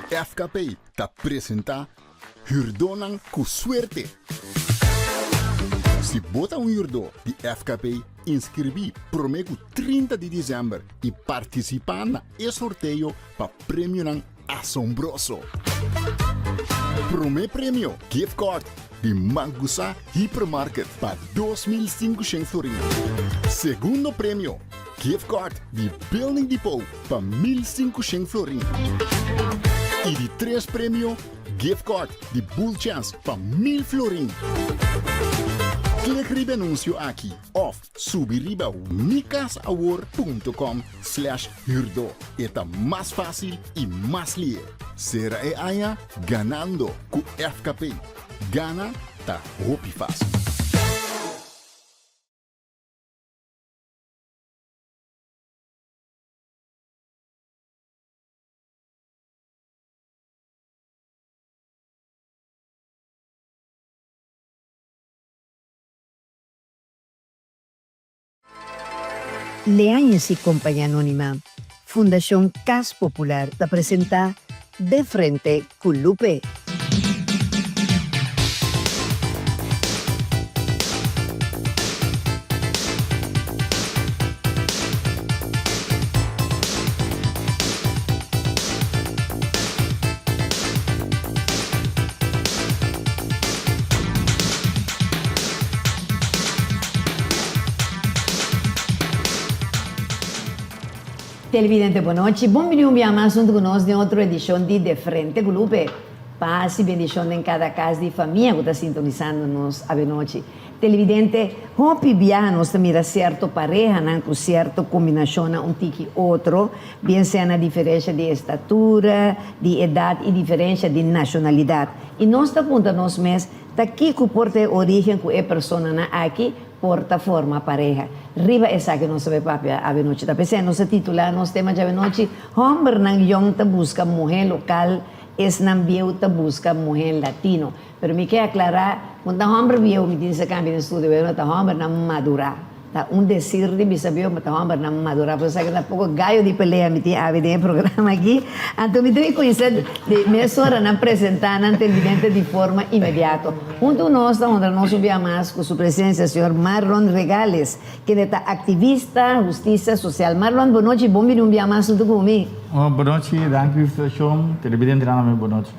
FKP ta presenta Hürdónan ku Suerte! Si bo ta un hürdó di FKP, inskribí promé ku 30 di desèmber i partisipá na e sorteo pa premionan asombroso! Promé premio, gift card di Mangusa Hypermarket pa 2500 florin. Segundo premio, gift card di Building Depot pa 1500 florin. I di tres premio, gift card di Bull Chance pa 1000 florin. Klik riba e anuncio aki of subi riba mikasawor.com slash huurdo. E ta mas fácil i mas lihe. Sera e aña ganando ku FKP. Gana ta hopi fácil. Leaños y Compañía Anónima, Fundacion Cas Popular ta presenta De Frente cu Lupe. Televidente bon nochi, bon bini un bia mas hunto cu nos den otro edicion di De Frente cu Lupe. Paz y bendicion den cada cas di famia cu ta sintonisando nos avenochi. Televidente, hopi biaha nos ta mira cierto parehanan cu cierto combinacionnan un tiki otro, bien sea na diferencia di estatura, di edad y diferencia di nacionalidad. Y nos ta puntra nos mes, ta kico por ta e origen cu e personanan aki por ta forma pareha? Riba esaki nos ta bay papia avenochi. Ta p'esei nos a titula nos tema djawe-nochi, Hombernan yong ta busca muhe local, esnan bieu ta busca muhe latino. Pero mi ke aklará, un ta hòmber bieu mi tin sa kambia den studio, pero no ta hòmbernan madurá. Ta un desir di bisa bieu, ma ta hòmbernan madurá. Por esaki ta poko gayo di pelea mi tin awe den e programa aki. Anto mi tin kuminsá di mesora nan presentá nan televidente di forma inmediato. Huntu nos ta honra nos un bia mas ku su presensia señor Marlon Regales, kende ta aktivista hustisia sosial. Marlon, bonochi, bon bini un bia mas huntu ku mi. Bonochi, danki invitashon. Televidentenan tambe bonochi.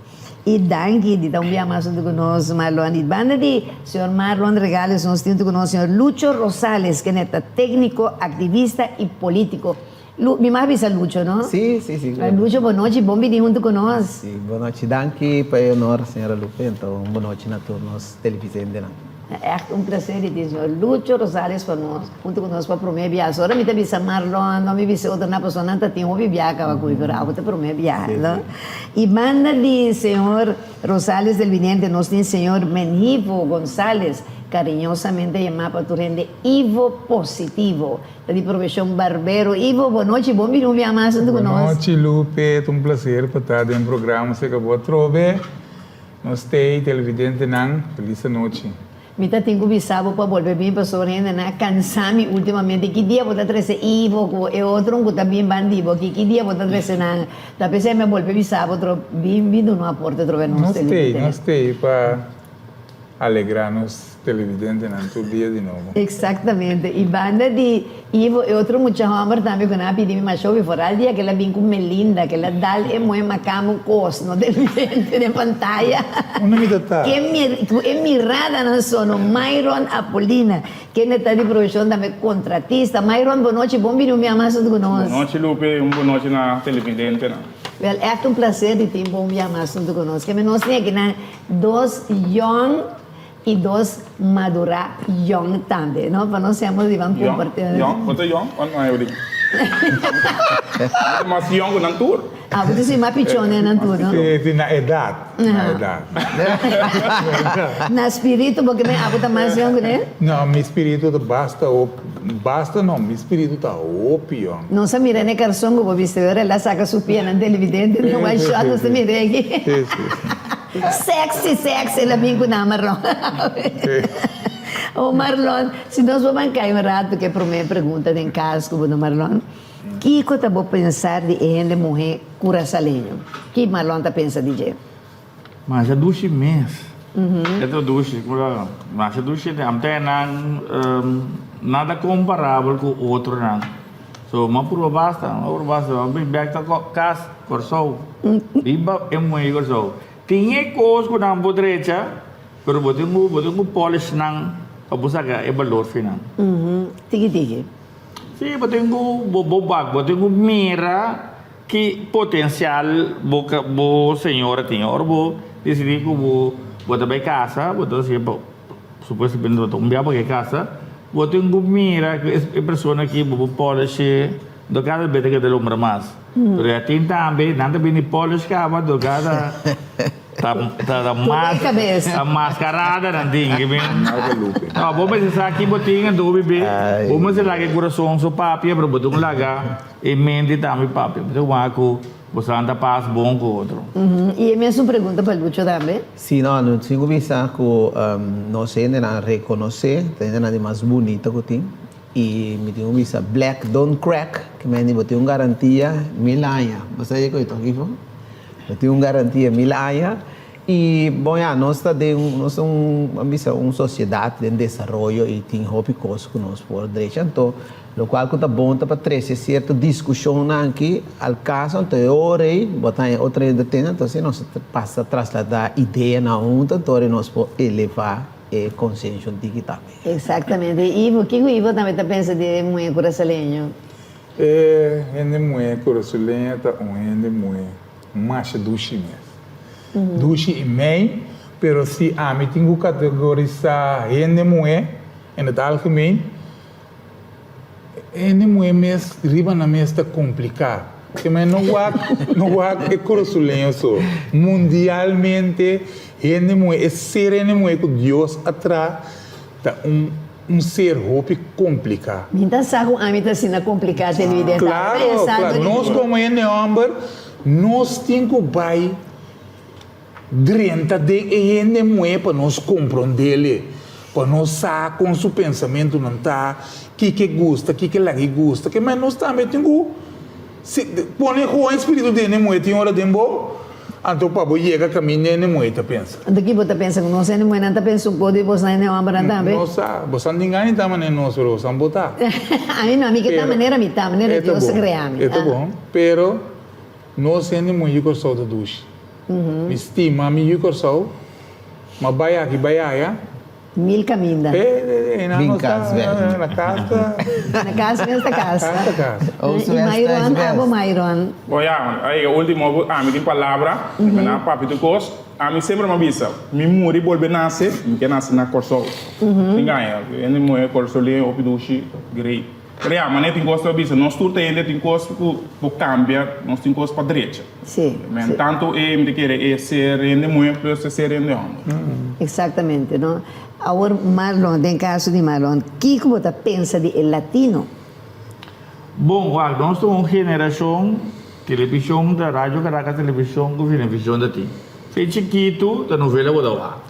I danki di ta un bia mas huntu ku nos, Marlon. I banda di señor Marlon Regales nos tin huntu ku nos señor Lucho Rosales, kende ta tékniko, aktivista i polítiko. Lu, mi mag bisa Lucho, no? Sí, sí, sí. Lucho, bonochi, bon bini huntu ku nos. Sí, bonochi. Danki pa e honor, señora Lupe. Anto un bonochi na tur nos televidentenan. Ta ègt un plaser di tin señor Lucho Rosales pa nos, huntu ku nos pa promé biaha. Ora mi ta bisa Marlon, no mi bisa otro nan pasobra nan ta tin hopi biaha kaba ku mi, pero abo ta promé biaha, no? I banda di señor Rosales del Viniente nos tin señor Menhivo Gonzales, kariñosamente yamá pa tur hende Ivo Positivo, ta di profeshon barbero. Ivo, bonochi, bon bini un biaha mas huntu ku nos. Bonochi Lupe, ta un plaser pa ta den programa Seka Bo Atrobe. Nos t'ei televidentenan, felis anochi. Mi ta tin ku bisa bo pa bolbe bin pasobra hendenan a kansa mi ultimamente. Ki dia bo ta trese Ivo ku e otro un ku ta bin ban di bo aki? Ki dia bo ta trese nan? Ta p'esei mi a bolbe bisa bo tro bin bin duna un aporte trobe nos Nos t'ei, televidentenan. nos t'ei pa alegrá nos televidentenan tur dia di nobo. Exactamente. Y banda di Ivo e otro mucha homber tambe cu nan a pidi mi masha hopi foral dia cu el a bin cu Melinda, cu el a dal e moe macamba un cos no televidente den pantaya. Unda mi ta ta? Cu e miradanan sono Myron Apolina, kende ta di profesion tambe contratista. Myron, bonochi, bon bini un bia mas hunto cu nos. Bonochi Lupe y un bonochi na televidentenan. Wel, echt un placer di tin bo un bia mas hunto cu nos. Keme nos tin akinan dos yong. I dos madurá yòn tambe, no? Pa nos seamos di ban kompartí. Yòn? Yòn? Bo ta yòn? Wan aña bo tin? Bo ta mas yòn ku nan tur. Ah, bo ta si mas pichon den nan tur, no? Si, si, na edat. Na edat. Na spiritu, bo ke men abo ta mas yòn ku den? No, mi spiritu ta basta hopi, basta no, mi spiritu ta hopi yòn. Nos a mira n'e karson ku bo bisti ora el a saka su pianan televidente den one shot, nos ta mira aki. Si, si, si. Sexy sexy el a bin cu nan Marlon. Oh Marlon, si nos bo ban cay un rato cu e prome pregunta den cas cu bo no Marlon. Kico ta bo pensar di e hende muhe cu. kurasaleño? Ki Marlon ta pensa di dje? Masha dushi mes. E ta dushi, masha dushi. Amte nan nada komparabel ku otronan. So m'a purba basta, m'a purba basta. M'a bin bek ta kas Kòrsou. Riba e muhé Kòrsou. Tin e kos ku nan por drecha, pero bo tin ku bo tin ku polish nan pa bo saka e balor final. Tiki tiki. Si, bo tin ku bo bo bak, bo tin ku mira ki potensial bo bo señora tin. Ora bo disidí ku bo bo ta bai kasa, bo ta hasié pa supuestamente bo ta un bia pa ke kasa, bo tin ku mira ku e persona aki bo por polish'é, no kada bes ta keda lombra mas. Pero ya tin tambe, nan ta bini polish kaba, no kada ta ta mas ta mascarada nan tin. No, bo mester sa ki bo tin anto bo bibi, bo mester laga e kurason so papia, pero bo tin ku laga e mente tambe papia. Bo tin ku wak ku bo santa pas bon ku otro. I e mesun pregunta pa Lucho tambe. Si, no, no tin ku bisa ku nos hendenan rekonosé ta hendenan di mas bunita ku tin. I mi tin ku bisa black don't crack, ke mende bo tin un garantia mil aña. Bo sa e koito aki fo? Bo tin un garantia mil aña. I bon ya, nos ta den un, nos ta un, ban bisa un sosiedat den desaroyo i tin hopi kos ku nos por drecha. Anto lokual ku ta bon ta pa trese sierto diskushonnan aki al kaso, anto e ora ei bo ta haña otro hende tende, anto asina nos ta pasa trasladá ideanan huntu, anto ora ei nos por elevá e konsenshon tiki tambe. Exactamente. Ivo, kiko Ivo tambe ta pensa di e muhé kurasaleño? E hende muhé kurasaleño ta un hende muhé masha dushi mes. Dushi i mei, pero si ami tin ku kategorisá hende muhé en het algemeen, Hende muhé mes riba nan mes ta kompliká. Te men no wak no wak e korosuleño so. Mundialmente hende muhé, e ser hende muhé ku Dios a traha ta un un ser hopi kompliká. Mi ta sa ku ami ta asina kompliká te mi den ta Klaro, klaro. Nos komo hende hòmber nos tin ku bai Drenta den e hende muhé pa nos komprondel-e, pa nos sa kon su pensamentunan ta, kiko e gusta, kiko e laga e gusta. Ke men nos tambe tin ku pone hoen spiritu di hende muhé tin ora den bo, anto pa bo yega kaminda hende muhé ta pensa. Anto ki bo ta pensa ku nos hende muhénan ta pensa un kos di bosnan hende hòmbernan tambe? No sa, bosan tin gana di ta manera nos, pero bosan bo ta. Ami no, ami ke ta manera mi ta, manera Dios a krea mi. E ta bon, pero nos hende muhé di Kòrsou ta dushi. Mi stima mi yu Kòrsou, ma bai aki bai aya. Mil kaminda. Bin kas bèk. Na kas ta. Na kas mes ta kas. Kas ta kas. I Mayron, abo Mayron. Bon ya, a yega ultimo ami tin palabra, mi na papia tur kos. Ami semper mi a bisa, mi muri bolbe nase, mi ke nase na Kòrsou. Sin gaña, hende muhé kòrsoleño hopi dushi, great. Pero ya, manera tin kos ta bisa, nos tur ta hende tin kos ku por kambia, nos tin kos pa drecha. Sí, Men sí. tantu e mi ta kere e ser hende muhé plus e ser hende hòmber. Exactamente, no? Awor Marlon, den kaso di Marlon, kiko bo ta pensa di e latino? Bon, wak, nos ta un generashon, televishon ta Radio Caracas Televishon ku Venevishon ta tin. Fe chikitu ta novela bo ta wak.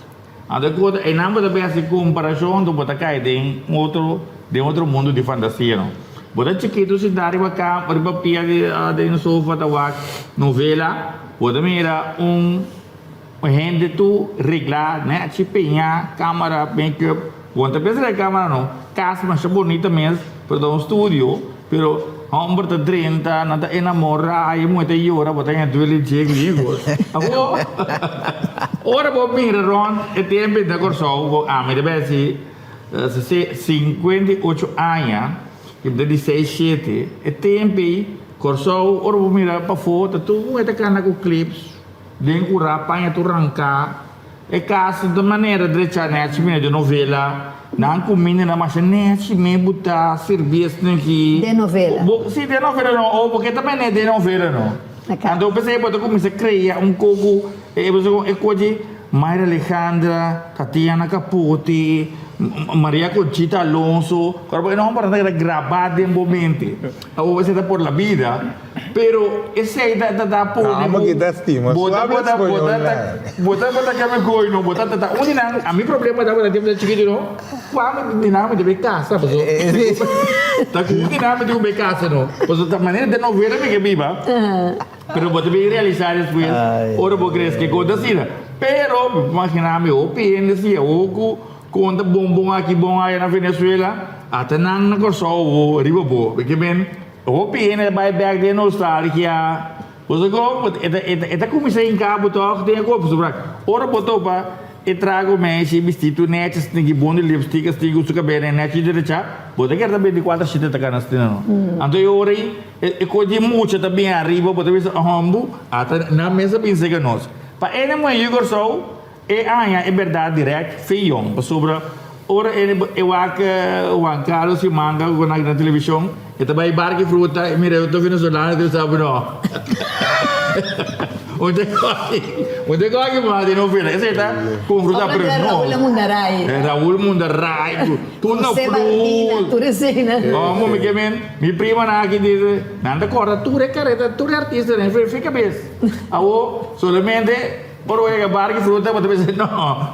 Anto ku bo ta einan bo ta bin hasi komparashon anto bo ta kai den otro den otro mundu di fantasia no. Bo ta chikitu sintá riba kama riba pia di den sofa ta wak novela bo ta mira un hende tur reglá nèchi peñá kamera make-up bo no ta pensa den e kamera no kas masha bonita mes pero ta un studio pero homber ta drenta nan ta enamora y muhe ta yora bo ta haya duele dje griegos awo ora bo mira rond e tempo na Corsou bo ami ta bay haci 58 aña y bo ta di seis shete e tempo ey Corsou ora bo mira pafo ta tur muhe ta cana cu clips den cura paña tur ranca. E kas ta manera drecha nechi mira di novela nan kuminda nan masha nechi me buta sirbi esnan ki. Den novela. Bo si den novela no o porque ta mene den novela no. Anto p'esei bo ta kuminsa krea un koko e e koji Mayra Alejandra, Tatiana Caputi. Maria Conchita Alonso, kòrda bo e nòmbernan ta keda grabá den bo mente. Awor esei ta por la bida, pero esei ta ta ta pone Amo bo ki ta stima bo ta su bo habla ta bo spañol ta ta nan. bo ta bo ta keme koy no, bo ta ta ta un di nan, a mi problema tabata tempu ta chikitu no, kua mi di nan mi debe kasa paso ta ku un di nan mi tin ku bai kasa no, paso ta manera den novela mi ke biba. Pero bo ta bin realisa despues ora bo crece con ta asina. Pero mi por imagina mi hopi hende si awor cu con ta bon bon aki bon aya na Venezuela ata nan na Corsou bo riba bo. Porque men hopi hende ta bay bek den nostalgia. Bo sa con e ta cuminsa hinca bo toch den e cuerpo pasobra ora bo topa e trago meisje bistitu nechi asina ki bon di lipstick asina cu su cabel nechi derecha bo ta kere ta binticuatro shete ta cana asina no. Anto e ora ey. E kos di mucha ta bin ariba, bo ta bisa hombu, ata nan mes a bin sega nos. Pa e na muhé yu Kòrsou, e haña e bèrdat dirèkt fe yòn, pasobra ora e e wak Juan Carlos i Manga ku nan na televishon, e ta bai barki fruta, e mira e otro venezolano e ta bisa bo no. Un te koki, un te koki mas di novela, esei ta konfrontá pero no. Raúl Mundaray. Raúl Mundaray ku tur na José Martina, fruta. tur esei. Hombu mi ke men. Mi primanan aki dice, nan ta corda tur e careta, tur e artistanan fe fe cabes. Awo, solamente ora bo yega bar ki fruta bo ta bisa, no,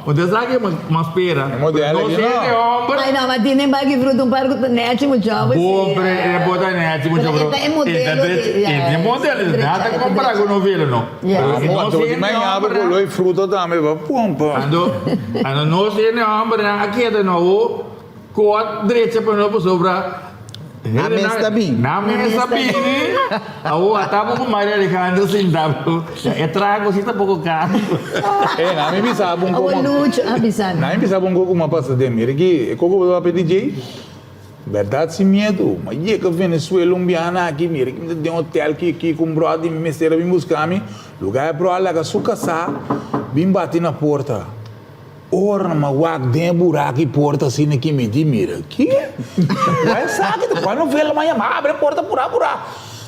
bo ta sa ki mas spera. E modelo No aki sente no. homber. Ay no, ma tin bar ki fruta un par cu ta nechi mucho bo si. Bo pre e bo ta nechi mucho Pero pero e ta e modelo di, e ta e modelo, nada ta compara cu novela no. Yeah. Pero si Amo, no anto di sente mañana bo homber color e fruta tambe ba pompa. Ando, ando no sente hombernan a keda no awo. Koa drecha pa no pasobra Nan mes ta bin. Nan mes ta bini. Awo ata bo ku Maria Alejandra sinta bo. E trago si ta poko karu. Eh, nan mi bisa bo un Awo koko. Lucho a bisa mi. Nan mi bisa bo un koko ku a pasa den. Mira aki, e koko bo ta papia di djei, bèrdat sin miedu. Ma yega Venezuela un biaha aki, mira ki mi ta den hotel ki aki ku un bròder di mi mester a bin buska mi. Lugá e bròder laga su kasá bin bati na porta. Ora mi a wak den e buraki porta asina ki mi di, mira ki? Kua esaki ta? Kua novela mi a yama? Abri e porta purá purá.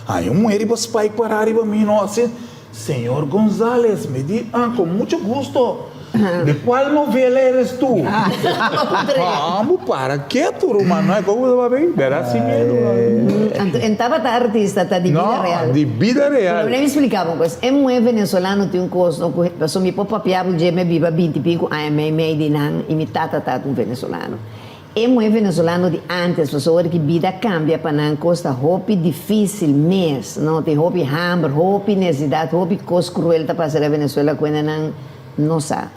Hay un muher riba spike pará riba mi no asina, Señor Gonzales, mi di, ah, con mucho gusto. De cual novela eres tu? Amo para ketu ruman, no? Como bo ta papia? Bera sin miedo. Anto en tabata artista ta di bida real. No, di bida real. Pero mi splica bo un cos, e muher venezolano tin un cos no cu Paso mi por papia ku dje mi a biba binti pinku aña mei mei di nan i mi tata tata un venezolano. E muhé venezolano di antes pasobra ki bida a kambia pa nan kos ta hopi difisil mes no tin hopi hamber hopi nesidat hopi kos kruel ta pasa den Venezuela ku nan no sa.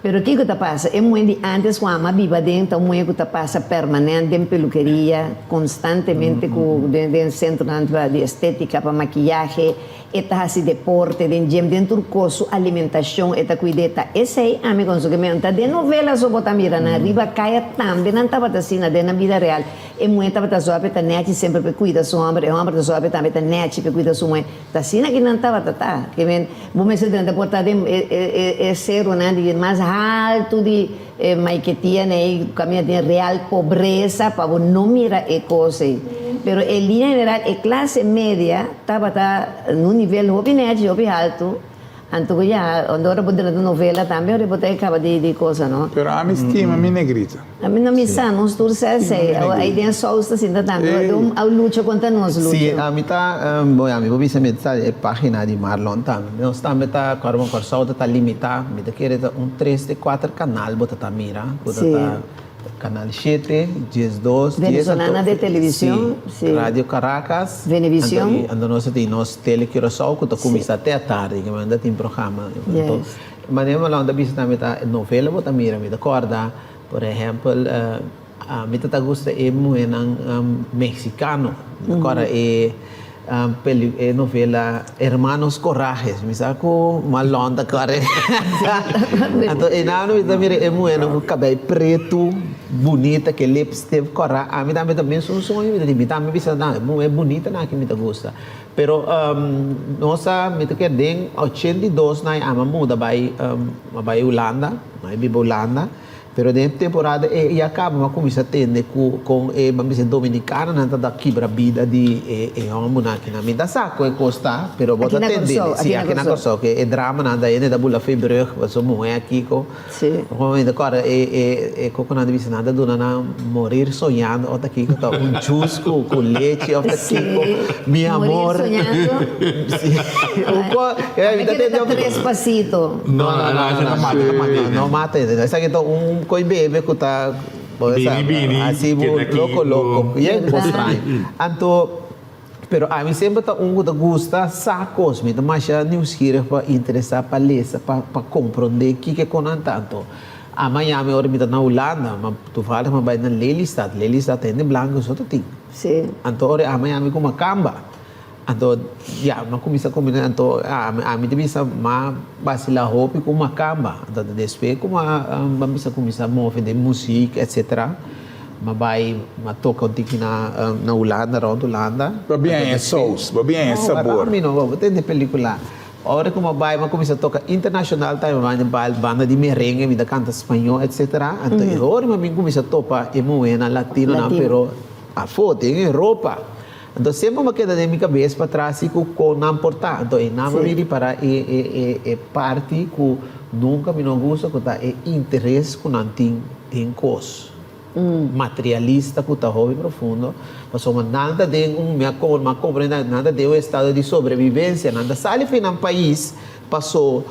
Pero kiko ta pasa e muhé di antes ku ama biba den ta un muhé ku ta pasa permanent den pelukeria konstantemente ku den den sentronan di estetika pa makiyahe E ta hasi deporte den gym, den tur kos, su alimentashon e ta kuid'é ta esei ami kon su ke mi ta den novela so bo ta mira nan riba kaya tambe nan tabata asina den nan bida real e muhé tabata zòrg p'e ta nèchi semper p'e kuida su hòmber e hòmber ta zòrg p'e tambe ta nèchi p'e kuida su muhé ta asina ki nan tabata ta ke men bo mester drenta por ta den e e e seronan di mas haltu di e Maiquetía nei kaminda tin real pobresa pa bo no mira e kos ei pero e linea general e klase media tabata na un nivel hopi nechi hopi haltu anto ku ya ora bo drenta novela tambe ora bo ta e kaba di di cosa no. Pero ami stima mi negrita. Ami no mi sa nos tur sa esei ai den sous ta sinta tambe a lucha kontra nos lucha. Si ami ta bo ami por bisa mi ta e pagina di Marlon tambe nos tambe ta Kòrban Kòrsou ta ta limitá mi ta kere ta un tres te kuater kanal bo ta ta mira ku ta ta kanal shete diesdos dies anto Venezolana de television si Radio Caracas Venevision anto nos ta tin nos Tele Curaçao ku ta kuminsá te atardi ke manda tin programa anto manera Marlon ta bisa tambe ta novela bo ta mira mi ta kòrda. Por ehèmpel, mi ta ta gusta e muhénan mexicano. Mi ta kòrda e peli e novela Hermanos Corajes. Mi sa ku Marlon ta kòrda. Anto einan mi ta mira e muhénan ku kabei pretu, bunita, ku e lipstif kòrá. Ami tambe ta mesun soño mi ta di. Mi tambe bisa nan e muhé bunitanan aki mi ta gusta. Pero nos a, mi ta kere den 82 nan e ama muda bai, a bai Hulanda, a biba Hulanda. Pero den e temporada ei ya caba mi a cuminsa tende cu con e ban bisa dominicanonan ta ta kibra bida di e e hombernan akinan. Mi ta sa cu e cos ta, pero bo ta Aki na tende. Corsou, Si, aki na aki na Corsou. Corsou, cu e dramanan ta hende ta bula fei brug pasobra muhe aki cu. Si. Mi ta corda e e e cu cu nan ta bisa nan ta duna nan morir soñando of ta kico ta un juice cu cu lechi of ta Si, kico. Mi morir amor. soñando. Si. Un co, Mi mi ta kere tende ta of. tres pasito. No, no, no, No, no, no, mata, no, mata. no mata hende. Esaki ta un koi bebe ku ta, bo sa, Bini, bini, hasi bo keda aki, loko loko. bo. Ye bo straño. Anto, pero ami semper ta un ku ta gusta sa kos. Mi ta masha nieuwsgierig pa interesá, pa lesa, pa pa komprondé kiko kon nan ta. Anto, a mañana ora mi ta na Hulanda, ma toevallig mi a bai na Lelystad. Lelystad ta hende blanko so ta tin. Sí. Anto ora a mañana mi ku makamba. Anto, ya, m'a kuminsá kombiná, anto ami, ami ta bisa m'a basilá hopi ku makamba. Anto despues ku m'a m'a bisa kuminsá move den muzik etsetera, m'a bai m'a toka un tiki na na Hulanda, rònt Hulanda. Bo bien e sous, bo bien e sabor. No, mi no, bo tende pelikula. Ora ku m'a bai m'a kuminsá toka internashonal tambe, m'a bai den banda di merengue, mi ta kanta spañó etsetera. Anto e ora m'a bin kuminsá topa e muhénan latinonan, pero afó den Europa. Anto semper mi a keda den mi kabes patras si ku kon nan por ta. Anto e nan a bin ripará e e e e parti ku nunka mi no gusta ku ta e interes ku nan tin den kos materialista ku ta hopi profundo. Pasobra nan ta den un mi a mi a komprende nan ta den un estado di sobrevivencia. Nan ta sali for nan pais paso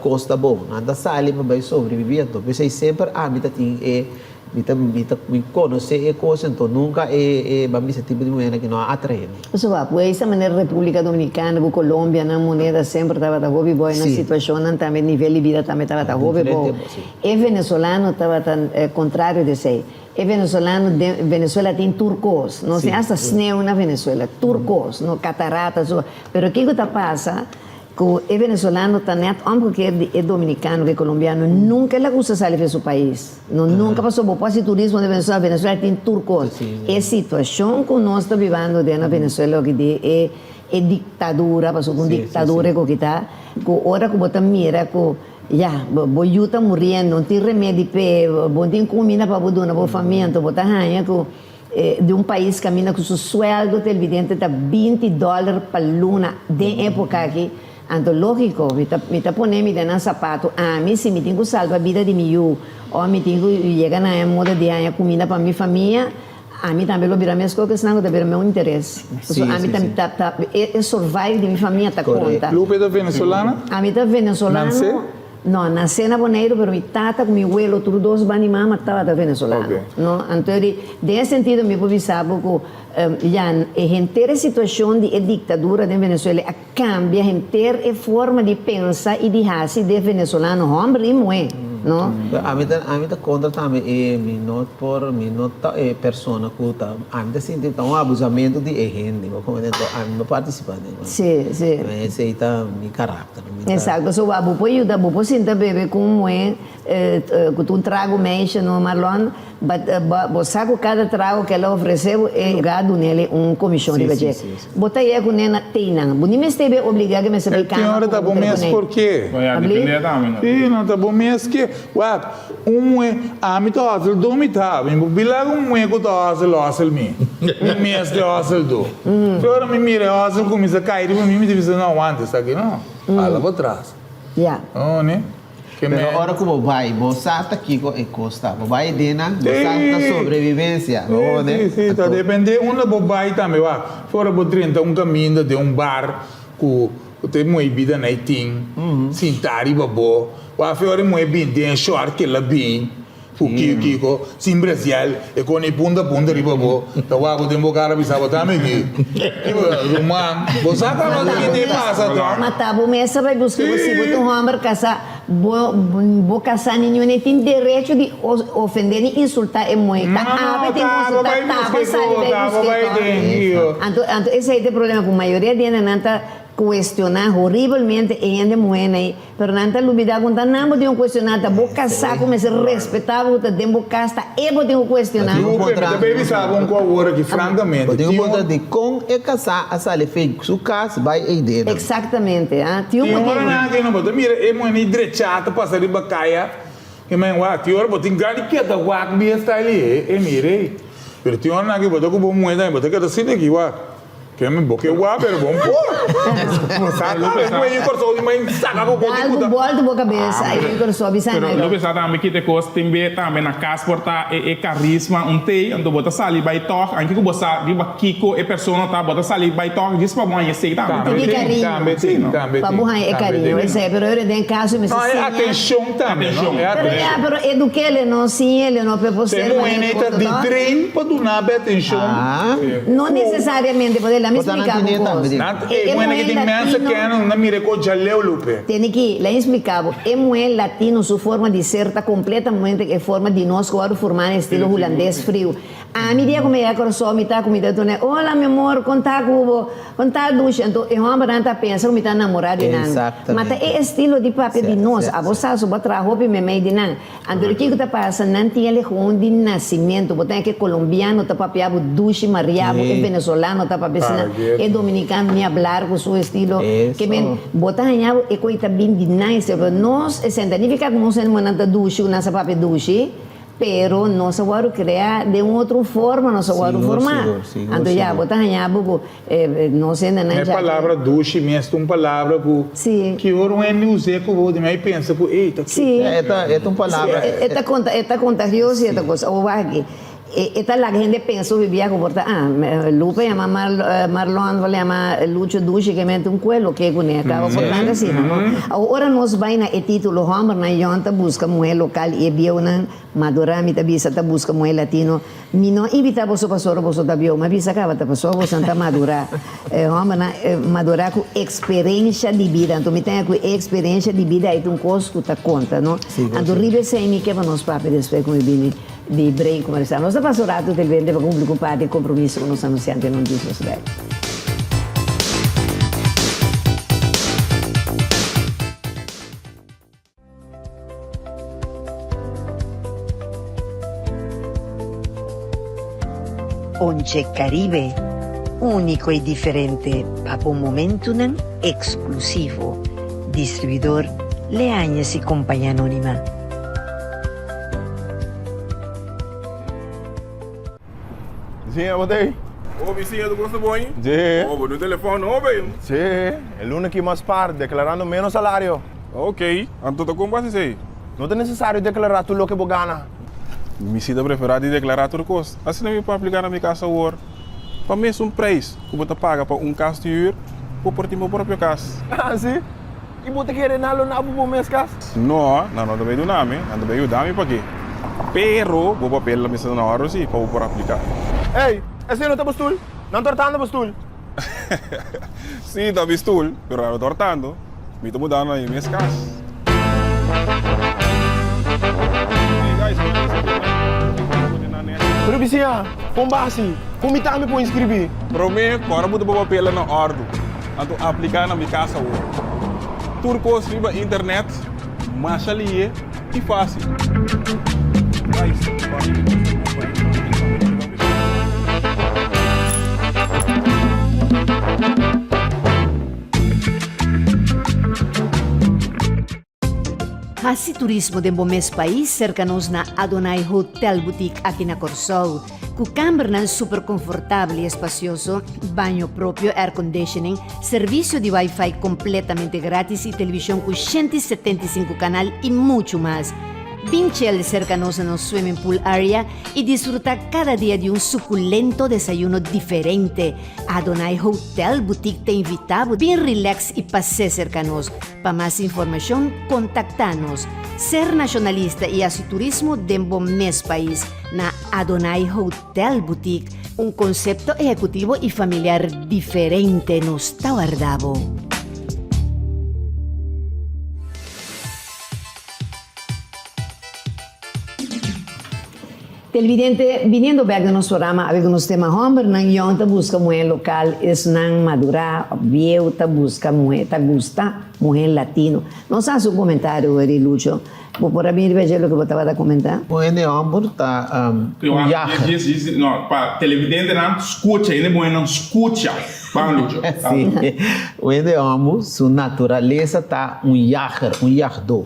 kos ta bon. Nan ta sali pa bai sobrevivi. Anto p'esei semper ami ta tin e Mi ta mi ta mi conoce e cos enton nunca e e ban bisa tipo di muhernan ki no a atrae mi. Pasobra bo esa manera Republica Dominicana cu Colombia nan moneda semper tabata hopi bo y nan situacionnan tambe nivel di bida tambe tabata hopi bo. E venezolano tabata contrario di esey. E venezolano den Venezuela tin tur cos. Nos tin hasta sneeuw na Venezuela. Tur cos. No catarata so. Pero kico ta pasa? Ku e venezolano ta nèt omgekeerd di e dominicano ku e colombiano. Nunka el a gusta sali for su pais. No nunka pasobra bo por hasi turismo den Venezuela. Venezuela tin tur kos. E situashon ku nos ta bibando den na Venezuela oki di e e diktadura, pasobra un diktadura ku kita, ku ora ku bo ta mira ku ya bo yu ta muriendo, no tin remedi p'e, bo no tin kuminda pa bo duna bo famia, anto bo ta haña ku Di un pais caminda cu su sueldo televidente ta 20 dollar pa luna den epoca aki, anto logico mi ta mi ta pone mi den nan zapato, ami si mi tin cu salba bida di mi yu o mi tin cu yega na e moda di haña cuminda pa mi famia, ami tambe lo bira mesco cu esnan cu ta bira meu interes. Pasobra ami ta ta ta e survive di mi famia ta conta. Lupe ta venezolana? Ami ta venezolano. Nanse? No, nacé na Boneiru, pero mi tata cu mi welo tur dos ban di mama tabata venezolano. Ok. No, anto di, den e sentido mi por bisa bo cu ya e henter e situacion di e dictadura den Venezuela a cambia henter e forma di pensa y di haci di e venezolano, homber y muhe, no. Pero ami ta, ami ta contra tambe e mi no por, mi no ta e persona cu ta, ami ta sinti ta un abusamento di e hende, bo comprende? Anto ami no participa den. Sí, sí. Esey ta mi caracter. Exacto, so bo por yuda, bo por sinta bebe cu un muhe cu ta un trago meisje no Marlon, but bo sa cu cada trago cu el a ofrece bo e lugar dunele un comision riba dje. Bo ta yega cu nena teinan, bo ni mester be obliga cu mester bay El tin cama ora cu ta bo bo mes cu porke. Bo ya depende tambe no. Si, no ta bo mes ke. Wak, un muhe, ami ta hustle do mi ta, mi por bila un muhe cu ta hustle hustle mi. Mi mes ta hustle do. Fe ora mi mira e hustle cuminsa cay riba mi, mi ta bisa no wanta esaki no. Hala pa tras. Ya. No, ne? Ke Pero men. ora ku bo bai, bo sa ta kiko e kos ta. Bo bai den nan, bo sa ta sobrevivencia. Bo Si, si, si, ta depende unda bo bai tambe. Wak, fe ora bo drenta un caminda den un bar ku ta e muhe bida na e tin, sinta riba bo. Wak, fe ora e muhe bin den e short ke el a bin. Ku ki kiko sin brasial e kone punta punta riba bo ta wak bo den bo kara bisa bo tambe ki ki ruman bo sa kaba ki te pasa to. Ma ta bo mes a bai buska bo si bo ta un homber kasa bo bo kasa ni niun e tin derecho di ofende ni insulta e muhe ta awe tin ku insulta ta bo sali bai buske to anto anto esei ta e problema ku mayoria di hende nan ta Cuestiona horibelmente e hende muhe ney, pero nan ta lubida cu ta nan bo tin cu cuestiona, ta bo casa cu mester respeta bo cu ta den bo cas, ta e bo tin cu cuestiona. Lupe, mi ta bay bisa bo un cu awor aki, francamente, Bo tin tin un un. contra di con e casa a sali fey su cas bay ey den. Exactamente, ah, tin un Tin motibo. ora nan aki no bo ta mira e muhe ney drecha ta pasa riba caya. Ke men wak, tin ora bo tin gana di keda wak di e style ei, e mira ei. Pero tin ora nan ke bo ta ku bo muhé tambe, bo ta keda asina aki wak. Ke men bo ke wak pero bo no por. Bo sa tambe ku e yu Kòrsou di mai saka ku kos di Dal kuta. ku bòlta bo kabes ai yu Kòrsou bisa Pero nan. lo bisa tambe kite kos tin be tambe na kas por ta e e karisma un tei, anto bo ta sali bai tòg, anke ku bo sa riba kiko e persona ta, bo ta sali bai tòg djis pa bo haña esei tambe. Tambe Tiki tin, kariño. tambe tin, tambe Pa tin, bo haña e tambe kariño tin. esei, pero ora den kaso mester No, e siña. atenshon tambe, no? Atenshon. E Pero ya, atenshon. pero eduk'é no, siñ'é no, pe por Te ser muhé manera nei ta ku di ta. train pa duna bo atenshon. Ah. No necesariamente, porque la mi Bota nan explica tiene bo tambe cos. di. Nan, E e e muhé muhé ki tin mensa latino kèn, nan mira ku djaleu, Lupe. Tene ki, la explica bo, e muhé latino su forma di ser ta completamente e forma di nos ku wòrdu formá na estilo hulandes friu. Ami dia ku mi yega Kòrsou mi ta ku mi ta tune, hola mi amor, kon ta ku bo, kon ta dushi, anto e hòmbernan ta pensa ku mi ta namorá di nan. Ma ta e estilo di papia di nos, abo sa su bo a traha hopi meimei di nan. Anto di kiko ta pasa, nan tin e legion di nasimentu, bo ta haña ku e kolombiano ta papia bo dushi mariabo, e venezolano ta papia asina, e dominikano ni hablar ku su estilo, ke men bo ta haña bo e koi ta bin di nan estilo, pero nos esei no ta nifiká ku nos hende ta dushi ku nan sa papia dushi, Pero nos a wòrdu kreá den un otro forma, nos a wòrdu formá. Anto ya, bo ta haña bo ku nos hendenan E ya. palabra dushi mes ta un palabra ku ki ora un hende us'é ku bo, di mei pensa ku ey ta Sí. E ta e ta un palabra. E ta konta e ta kontagioso i e ta kos. Awor wak aki, e ta laga hende pensa hopi bia ku por ta ah, Lupe yama Marlon, por yama Lucho dushi ke mente un kuelo ke kuné. Kaba por tanta asina, no? Awor ora nos bai na e título hòmbernan yòn ta buska muhé lokal i e bieunan madurá mi ta bisa ta buska muhé latino. Mi no a invitá boso pasobra boso ta bieu, mi a bisa kaba ta pasobra boso ta madurá. E hòmbernan madurá ku eksperensha di bida. Anto mi ta haña ku e eksperensha di bida ei ta un kos ku ta konta, no? Anto riba esei mi ke pa nos papia despues ku mi bini di break komersial. Nos ta pasa un ratu televidente pa kumpli ku parti e kompromiso ku nos anunsiante non djis nos bek. Ponche Caribe, úniko i diferente pa bo momentunan eksklusivo. Distribuidor Leañez i Compañía Anónima. Bisiña, bo ta ei? Oh, bisiña, tu gosta bo ain? Sí. Oh, bo dun telefòn nobo ei. Sí, e luna aki mas par, deklarando ménos salario. Ok, anto ta kon bo hasi esei? No ta nesesario deklará tur loke bo gana. Mi si ta preferá di deklará tur kos. Asina mi por apliká na mi kas awor. Pa mesun preis ku bo ta paga pa un kas di hür, bo por tin bo propio kas. Ah, si? I bo ta kere nan lo na bo bo mes kas? No, nan no ta bay duna mi, nan ta bay yuda mi paki. Pero bo papel lo mester ta na orde si pa bo por aplica. Ey, esey no ta bo stul? Nan tortando bo stul. Si, ta mi stul, pero nan no tortando. Mi ta mudando na mi mes kas. Pero bisiña, kon basi? Kon mi tambe por inscribi? Prome, ku ora bo ta bo papelnan na ordu. Anto apliká na mi kas awor. Tur kos riba internet masha lihe i fásil. Hasi turismo den bo mes pais serka nos na Adonai Hotel Boutique aki na Kòrsou. Ku kambernan super konfortabel i espasioso, baño propio, airconditioning, servisio di wifi kompletamente gratis i televishon ku 175 kanal i muchu mas. Bin chel serka nos na nos swimming pool area i disfrutá kada dia di un sukulento desayuno diferente. Adonai Hotel Boutique ta invitá bo bin relax i pas'é serka nos. Pa mas informashon kontaktá nos. Ser nashonalista i hasi turismo den bo mes pais na Adonai Hotel Boutique, un konsepto ehekutivo i familiar diferente nos ta warda bo. Televidente, biniendo bek den nos programa awe ku nos tema Hòmbernan yòn ta buska muhé lokal, esnan madurá òf bieu ta buska muhé, ta gusta muhé latino. Nos hasi un komentario weri Lucho, bo por a bini riba dje loke bo tabata komentá? Un hende hòmber ta un yager. No, pa televidentenan skucha, hende muhénan skucha. Ban Lucho. Sí, un hende hòmber su naturalesa ta un yager, un yagdó.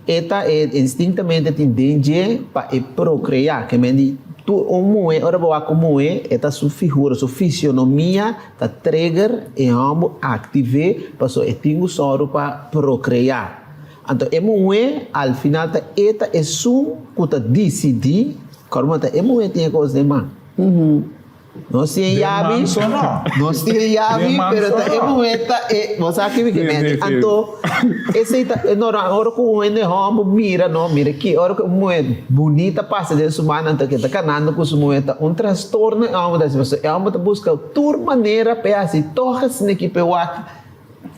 E ta e instinktamente tin den dje pa e prokreá. Ke men di tur un muhé, ora bo wak un muhé, e ta su figura, su fisionomia ta trigger e hòmber aktiv'é pasobra e tin ku sòru pa prokreá. Anto e muhé al final ta e ta esun ku ta disidí, kòrda ta e muhé tin e kos den man. Nos tin e yabi, nos tin e yabi, pero ta e muhé ta e, bo sa ki mi ke mende. Anto, esei ta e normal, ora ku un hende hòmber mira, no, mira ki, ora ku un muhé bunita pasa den su man, anto ke ta kanando ku su muhé, ta un trastorno e hòmber ta hasi, pasobra e hòmber ta buska tur manera pa e hasi tòg asina ki pa e wak.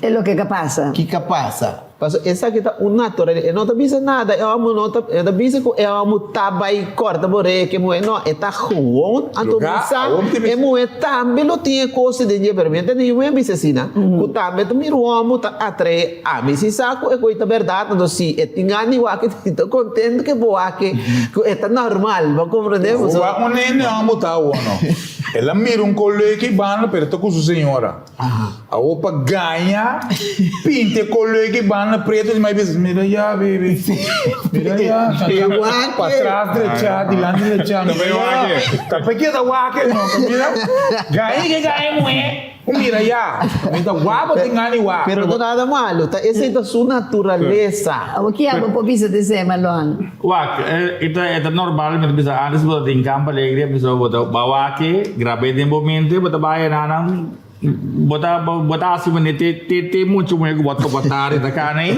E loke ka pasa. Ki ka pasa? Pasobra esaki ta un naturalesa. E no ta bisa nada. E hòmber no ta, e no ta bisa ku e hòmber ta bai kòrta bo rei ke muhé. No, e ta gewoon. Anto mi sa e muhé tambe lo tin e kos den dje, pero mi a tende yu muhé bisa asina, ku tambe ta mira un hòmber ta atraé. Ami si sa ku e kos ta bèrdat, anto si e tin gana di wak, e ta kontentu ku e por wak ku e ta normal. Bo a komprendé? Wak un nene hòmber ta awor no. El a mira un koló ki banda pero e ta ku su señora. Awor pa gaña, pinta e color ki banda preto di mai bisa, mira ya baby, mira ya, patras drecha, dilanti drecha, mira ya, ta pa keda wak no, ta mira, gaña ke gaña muhe, ku mira ya, mi ta wak bo tin gana di wak. Pero no nada malo, ta esei ta su naturalesa. Awor ki abo por bisa te esei, Marlon? Wak, e ta normal, mi ta bisa antes bo ta tin Campo Alegre, mi bisa bo ta ba wak, grab'e den bo mente, bo ta bai enanan. Bo ta bo ta hasi manera te te te mucha muher ku bo ta topa tardi ta kana ei.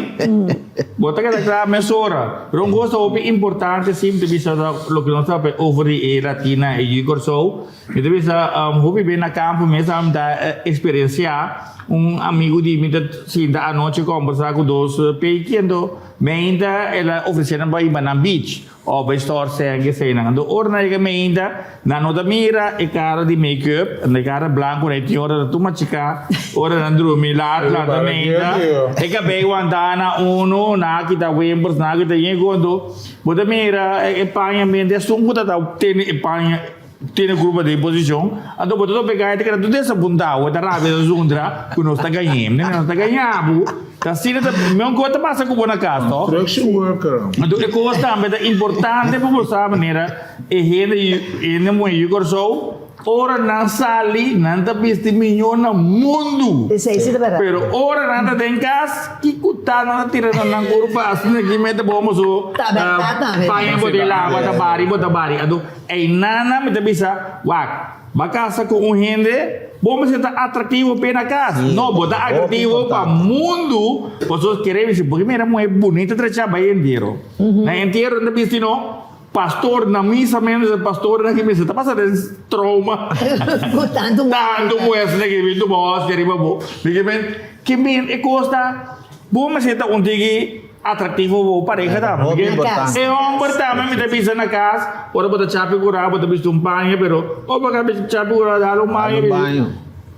Bo ta keda kla mesora. Pero un kos ta hopi importante si mi ta bisa ta loke nos ta papia over di e Latina e yu Kòrsou. Mi ta bisa hopi be na kampo mes mi ta eksperensiá un amigu di mi ta sinta anochi kombersá ku dos peiki anto meinta el a ofresé nan pa hiba nan beach. Of e store sèn ke eseinan. Anto ora nan yega meinta, nan no ta mira e kara di make up, e kara blanku na e tin ora ta tur machiká, ora nan drumi laat lanta meinta, e kabei wantá na unu, nan a kita wimpers, nan a kita yen ku anto bo ta mira e paña meinta esun ku ta ta tene e paña. Tene grupo den posishon, anto bo ta topa e gaya ta keda tur desapuntá, bo ta rabia ta zundra ku nos ta gañ'é. Mira, nos ta gañá bo. Ta asina ta, mihó kos ta pasa ku bo na kas, tòg? Construction worker. Anto e kos tambe ta importante pa bo sa manera e hende yu, hende muhé yu Kòrsou, ora nan sali nan ta bisti mihó na mundu. Esei si ta bèrdat. Pero ora nan ta den kas, kiko ta nan ta tira na nan kurpa asina ki mete bo boso Ta bèrdat tambe. paña bo tin laba ta bari bo ta bari. Anto. Ey nana mi ta bisa, wak, ba casa cu un hende, bo mester ta atractivo p'e na cas. No, bo ta atractivo pa mundu, pasobra kere bisa, bo ke mira muher bunita tracha bay entierro. Na entierro nan ta bisti no, pastor na misa menos e pastornan ke mester ta pasa den trauma. Cu tanto muher. Tanto muher asina ke bin tuma hostia riba bo. Mi ke men, ke men e cos ta, bo mester ta un tiki. Atractivo bo pareha tambe. Hopi importante. E homber tambe mi ta bisa na cas, ora bo ta chapi cura bo ta bisti un paña pero ora bo ka bisti chapi cura dal un baño. Dal un baño.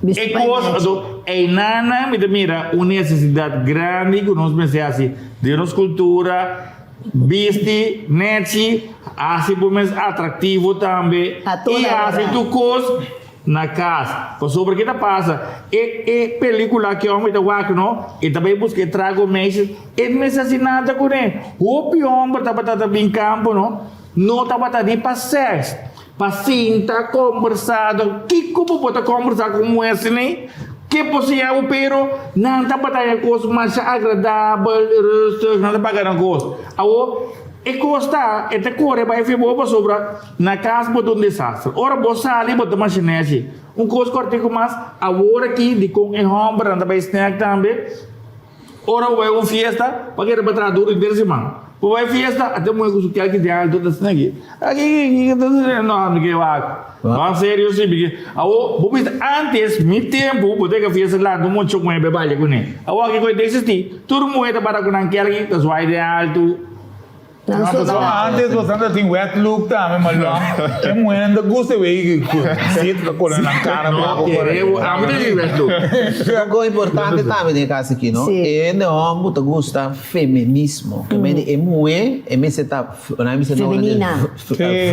E cos anto eynana mi ta mira un necesidad grandi cu nos mester haci den nos cultura, bisti nechi, haci bo mes atractivo tambe y haci tur cos. Na kas. Pasobra ke ta pasa? E e pelikula ke homber ta wak no, e ta bai buska e trago meisjes, e no mester hasi nada kuné. Hopi homber tabata ta bin kampo no, no tabata ni pa sèks, pa sinta kombersá. Kiko bo por ta kombersá ku un muhé asina? Ke por siña bo? Pero nan tabata haña kos masha agradabel, rustig, nan ta paga nan kos. Awor, e kos ta, e ta kore bai fe bo pasobra. Na cas bo ta un desastre. Ora bo sali bo ta mashineshi. Un cos cortico mas, awor aki dicon e hombernan ta bay snack tambe, ora bo bay un fiesta, pa keda pa traha duro henter siman. Bo bay fiesta, ata muhe cu su kelki di alto ta asina aki. Aki aki ta asina, no mi ke wak. Ban serio si, mi ke. Awor bo bisa antes mi tempo bo ta yega fiesta lanta un mucha muhe bay balia cune. Awor aki cu ta existi, tur muhe ta para cu nan kelki ta zwaai den alto. Nan No, so pasobra ta. antes boso ta tin wet look tambe, ma lo e muhernan ta gusta e wey ku zit ta kore nan kara No bako por kere ahí. bo amo ta tin wet look. Un cosa importante tambe den e cas aki no, Sí. e hende homber ta gusta feminismo, ke mende e muhe e mester ta, nan mester Femenina.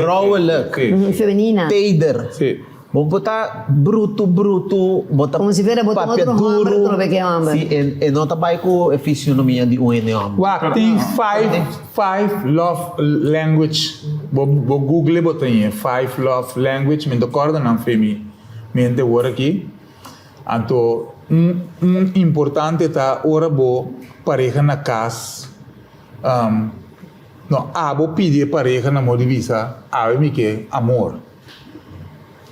vrouwelijk, Sí. Femenina. teder. Sí. Bo por ta brutu brutu, bo ta Como si fuera bo ta papia otro homber duru. trobe ke homber. Si, e e no ta bai ku e fisionomia di un hende homber. Wak, tin five, five love language. Bo bo google bo ta haña five love language. Mi no ta kòrda nan fe mi mente awor aki. Anto un un importante ta ora bo pareha na kas, no, abo pidi e pareha na modo di bisa, awe mi ke amor.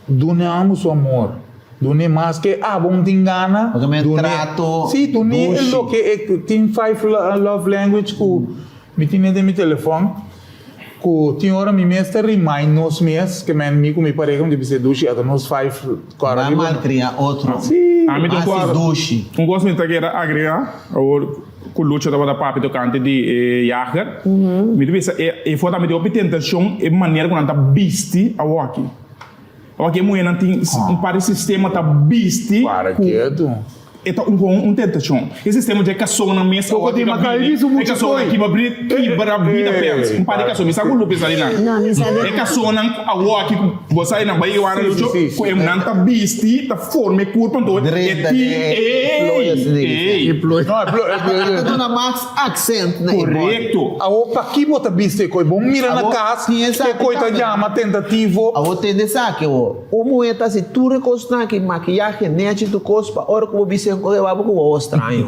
Dun'e amo su amor. Dun'e mas ke abo no tin gana. Porque men Dun'e, trato sí, dun'e dushi. loke e tin five love language ku mi tine den mi telefòn ku tin ora mi mes ta remind nos mes ke men mi ku mi pareha mi ta bisa dushi ata nos five kòrda Ba riba. malkria otro. Sí. Ami ta Hasi kòrda. dushi. Un kos mi ta kere agrega awor ku Lucho tabata papia tokante di e jager. Mi ta bisa e e for tambe tin hopi tentashon e manera ku nan ta bisti awoki. Awoki e muhernan tin un par di sistema ta bisti Para ku ketu. e ta un kon un tentashon. E sistema dje kasonnan mes Poko awoki di ta Makai bini bisu e muchu kasonnan koi. kiba bri kibra bida pèns. Un par di kason mi sa ku Lupe sa di nan. No, mi sa di E nan. kasonnan ku awoki ku bo sa di nan bai Iwana Sí, Lucho sí, sí, ku sí. e nan ta bisti ta forma e kurpa anto e Drenta tin den ey plooiers di ey. E plooi. No, e plooi, e plooi. Ta duna mas accent na e body. Korekto. Awor paki bo ta bisti e koi? Bo mira na Awor, kas tin esaki e koi ta tambe. yama tentativo. Awor tende esaki awor. Un muher ta hasi tur e kosnan aki, makiyahe, nechi, tur kos, pa ora ku bo bisti un kos e wak bo ku wowo straño.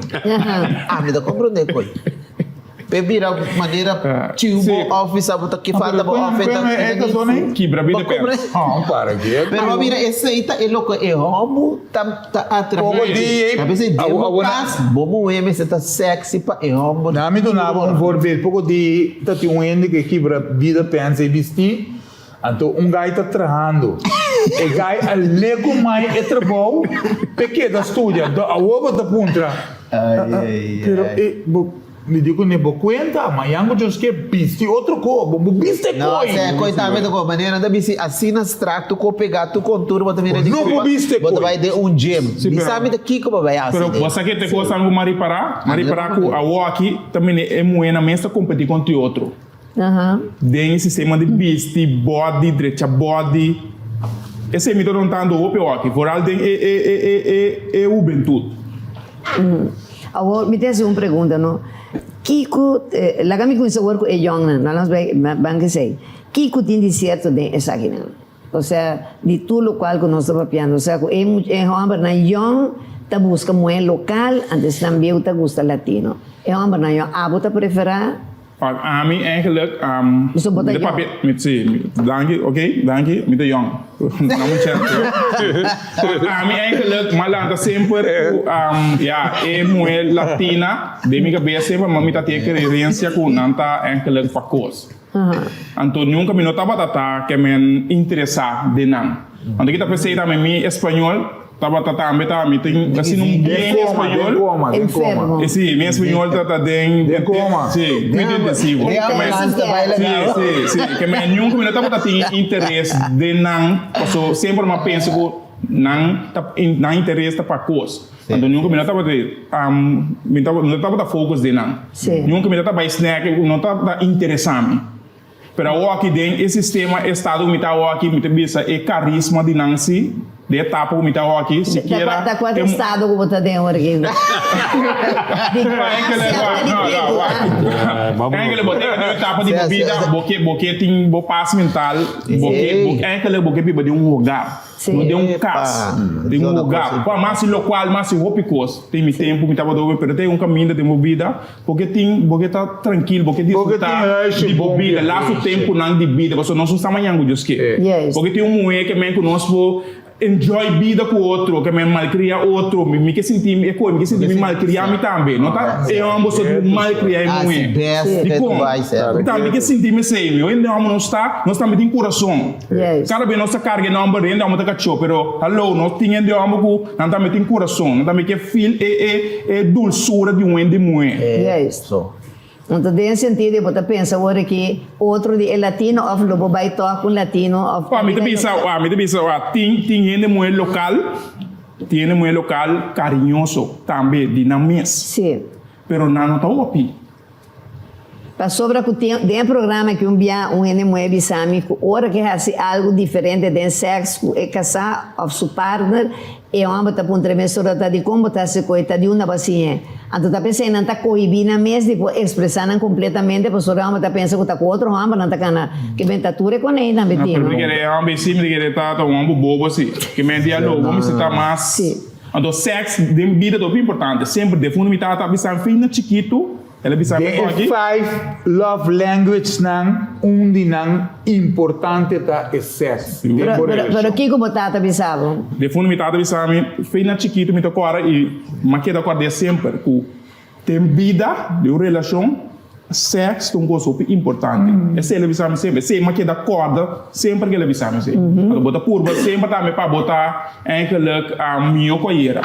Ami ta komprende koi. P'e bira manera chiu bo òf bisa bo ta ke falta bo òf e ta e ta ni Kibra bida Bo komprende? pèrs. Hon para ke. Pero bo mira esei ta e loke e hòmber ta ta atraé. Poko di ei Ta bisa den awo bo awo na kas bo muhé mester ta sexy pa e hòmber Na mi duna bo un voorbeeld poko di ta tin un hende ke kibra bida pèns ei bistí anto un gai ta trahando e gai a lego mai e trabou p'e keda studia anto awo bo ta puntra pero e bo Mi di ku ne bo kuenta, mañan ku Dios ke bisti otro ko, bo bo biste No, koi. sea koi tambe ta ko manera nan ta bisti asina strak tu ko pega tu kontur bo ta mira di No bo kurpa biste bo ta koi. bai den un gym. Sí, Mi pero- sa mi ta kiko bo bai hasi Pero den. bo sa ke te kosnan ku m'a ripará? M'a Ami ta ripará ku komprende. awor aki ta mene e muhénan mes ta kompetí kontra e otro. Aha. Den e sistema di bisti, body, drecha body. Esei mi ta notando hopi awor aki, vooral den e e e e e e hubentut. Awor mi ta hasi un pregunta no, kiko, laga mi kuminsa awor ku e yòngnan, nan nos bai ban esei, kiko tin di sierto den esakinan? Osea, di tur lokual ku nos ta papiando, osea ku e mucha e hòmbernan yòn ta buska muhé lokal, antes nan bieu ta gusta latino. E hòmbernan yòn, abo ta preferá? Pa ami eigenlijk, So bo ta mi ta yòn. papia, mi, si, mi, danki, ok, danki, mi ta yòn. Dame un chance. Pa ami eigenlijk, m'a lanta semper ku, ya, e muhé latina den mi kabes semper, ma mi ta tin e creencia ku nan ta eigenlijk pa kos. Anto nunca mi no tabata ta ke men interesá den nan. Anto kita p'esei tambe mi español tabata tambe ta mi tin asina un bien Den coma, den español. coma, den coma. Enfermo. E si, mi español ta ta den Den coma. Si, cuido intensivo. Den ambulance ta bai Si, legal. si, si. Ke men nunca mi no tabata tin interes den nan, paso semper mi a pensa ku nan ta nan interes ta pa kos. Anto nunca mi no tabata mi no tabata focus den nan. Nunca mi tabata bai snack, no tabata interesa mi. Pero awor aki den e sistema estado ku mi ta awor aki mi ta bisa e carisma di nan si, den e etapa ku mi ta awor aki, sikiera. Ta kua estado ku bo ta den awor aki? Di gracia ta di ketu, ah. Enkele bo ta den un etapa di bo bida, bo ke bo ke tin bo pas mental, bo ke enkele bo ke biba den un hogar. No den un kas, den un hogar. Kua mas lokual, mas hopi kos. Tin mi tempu mi tabata hopi, pero tin un kaminda den bo bida, bo ke tin, bo ke ta trankil, bo ke disfrutá di bo bida, lastu tempunan di bida, pasobra nos no sa mañan ku Dios ke. Bo ke tin un muhé ke men ku nos por enjoy bida ku otro, ke men malkria otro. Mi ke sinti mi e koe, mi ke sinti mi malkria mi tambe. No ta e hòmber so di malkria e muhé. Dikon? Mi tambe ke sinti mi esei. Mi hende hòmber nos ta, nos tambe tin kurason. Kada bes nos ta karga e nòmber di hende hòmber ta kachó, pero hallo, nos tin hende hòmber ku nan tambe tin kurason, nan tambe ke feel e e e dulsura di un hende muhé. Juist. Anto den e sentido bo ta pensa ora ki otro di e latino òf lo bo bai tòg ku un latino òf. Wak, mi ta bisa, wak, mi ta bisa, wak, tin tin hende muhé lokal, tin hende muhé lokal kariñoso tambe di nan mes. Sí. Pero nan no ta hopi. Pasobra ku tin den e programa aki un bia un hende muhé bisa mi ku ora ke hasi algu diferente den sèks ku e kasá òf su partner, e hòmber ta puntra e mesora ta dikon bo ta hasi ku e ta di unda bo a siñ'é. Anto ta p'esei nan ta kohibí nan mes di por ekspresá nan kompletamente pasobra e hòmber ta pensa ku ta ku otro hòmber nan ta kana ke ben ta tur e konei tambe tin, Pero no? mi kere e hòmber si, mi ta kere ta ta un hòmber bobo si. Ke men dialogo mester ta mas. Anto sèks den bida ta hopi importante. Semper defuntu mi tata a bisa mi fina chikitu. El a bisa mi Den e aki. five love languagesnan, un di nan importante ta e sèks den Pero, bo pero, pero relashon. kiko bo tata bisa bo? De fondo mi tata bisa mi, fe na chikitu mi ta kòrda i mi a keda kòrd'é semper ku den bida, den un relashon, sèks ta un kos hopi importante. Esei el a bisa mi semper. Esei mi a keda kòrda semper ku el a bisa mi esei. Anto bo ta purba semper tambe pa bo ta eigenlijk mihó ku ayera.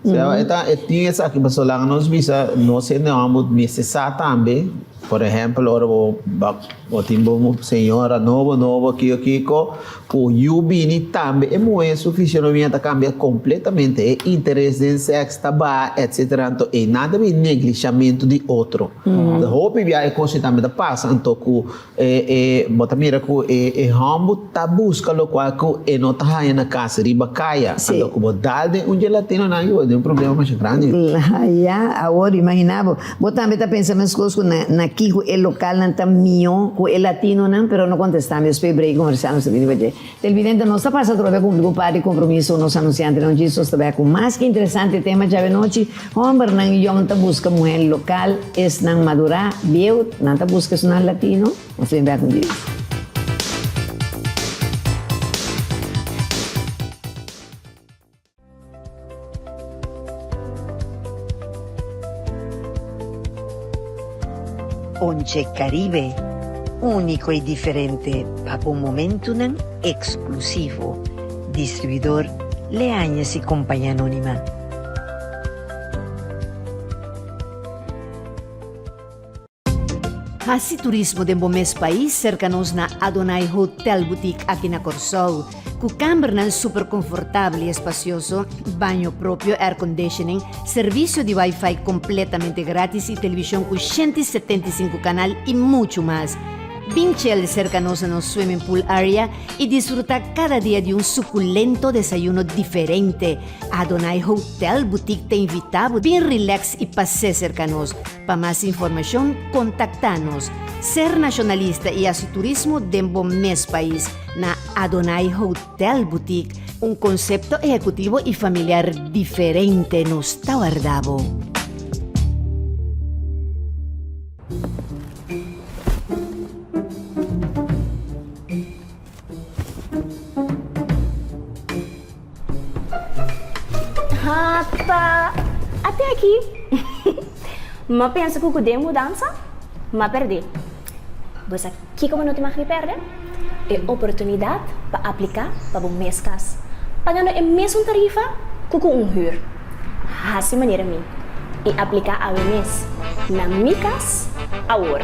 Sea, e ta, e tin esaki pasobra laga nos bisa nos hende homber mester sa tambe, por ehempel ora bo ba bo tin bo señora nobo nobo kiko kiko ku yu bini tambe e muher su fisionomia ta kambia kompletamente, e interes den sèks ta baha etsetera, anto einan ta bin neglishamentu di otro. Hopi bia e kos ei tambe ta pasa anto ku E e bo ta mira ku e e hòmber ta buska lokual ku e no ta haña na kas riba kaya. Sí. Anto ku bo dal den un dje latinonan i bo den un problema masha grandi. Ya, awor imaginá bo. Bo tambe ta pensa meskos ku na na kiko e lokalnan ta mihó ku e latinonan, pero no kontestá mi. Despues break komersial nos ta bini pa dje. Televidente, nos ta pasa atrobe kumpli ku par di kompromiso nos anunsiantenan djis. Nos ta bai ku mas ki interesante tema djawe nochi. Hòmbernan yòn ta buska muhé lokal, esnan madurá, bieu, nan ta buska esnan latino. Nos ta bin bèk un dia. Ponche Caribe, úniko i diferente pa bo momentunan eksklusivo. Distribuidor Leañez y Compañía Anónima. Hasi turismo den bo mes pais serka nos na Adonai Hotel Boutique aki na Kòrsou. Ku kambernan super konfortabel i espasioso, baño propio, airconditioning, servisio di wifi kompletamente gratis i televishon ku 175 kanal i muchu mas. Bin chel serka nos na nos swimming pool area i disfrutá kada dia di un sukulento desayuno diferente. Adonai Hotel Boutique ta invitá bo bin relax i pas'é serka nos. Pa mas informashon kontaktá nos. Ser nashonalista i hasi turismo den bo mes pais na Adonai Hotel Boutique, un konsepto ehekutivo i familiar diferente nos ta warda bo. Hata, ate aki. M'a pensa ku ku den mudansa, m'a pèrdè. Bo sa kiko bo no tin mag di pèrdè? E oportunidat pa apliká pa bo mes kas, pagando e mesun tarifa ku ku un hür. Hasi manera mi i apliká awe mes na Mi Kas Awor.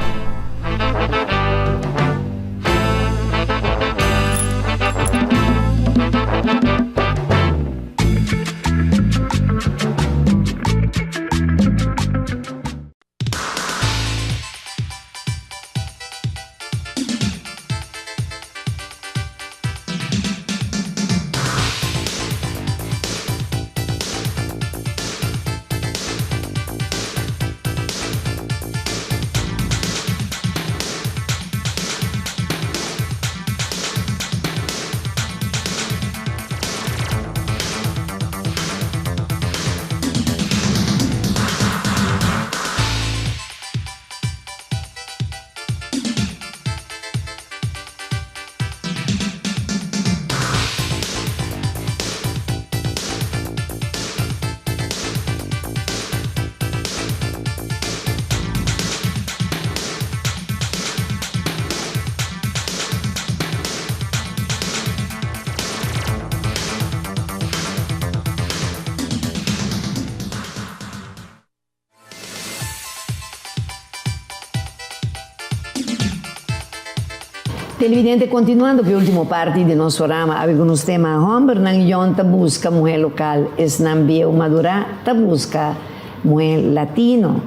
Televidente, continuando cu e ultimo parti di nos programa, awe cu nos tema Hombernan yon ta busca muher local, esnan bieu madura ta busca muher latino.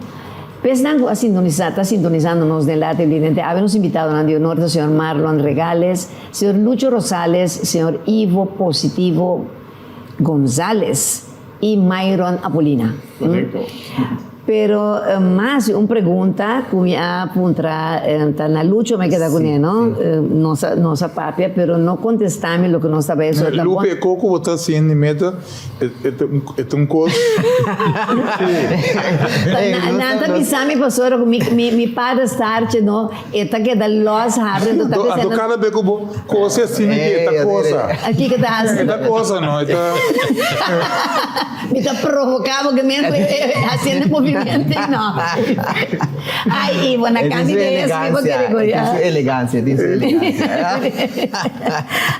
P'esnan ku a sintonisá, ta sintonisando nos den La Televidente awe nos invitadonan di honor ta señor Marlon Regales, señor Lucho Rosales, señor Ivo Positivo Gonzales i Myron Apolina. Korekto. Pero mas di un pregunta ku mi a puntra ta na Lucho mi a keda kuné no, nos a nos a papia pero no kontestá mi loke nos tabata eso ta bon. Lupe e koko bo ta hasiendo mi ta e ta un kos. Nan ta bisa mi pasobra ku mi mi pader startje no e ta keda los habri anto ta bisa Anto kada be ku bo kose asina ke e ta kosa. Kiko ta hasi? E ta kosa no e ta. Mi ta provoca bo ke men haciendo movimiento y no. Ay Ivo, na cambio de eso mi bo kere cu Tin su elegancia, tin su elegancia.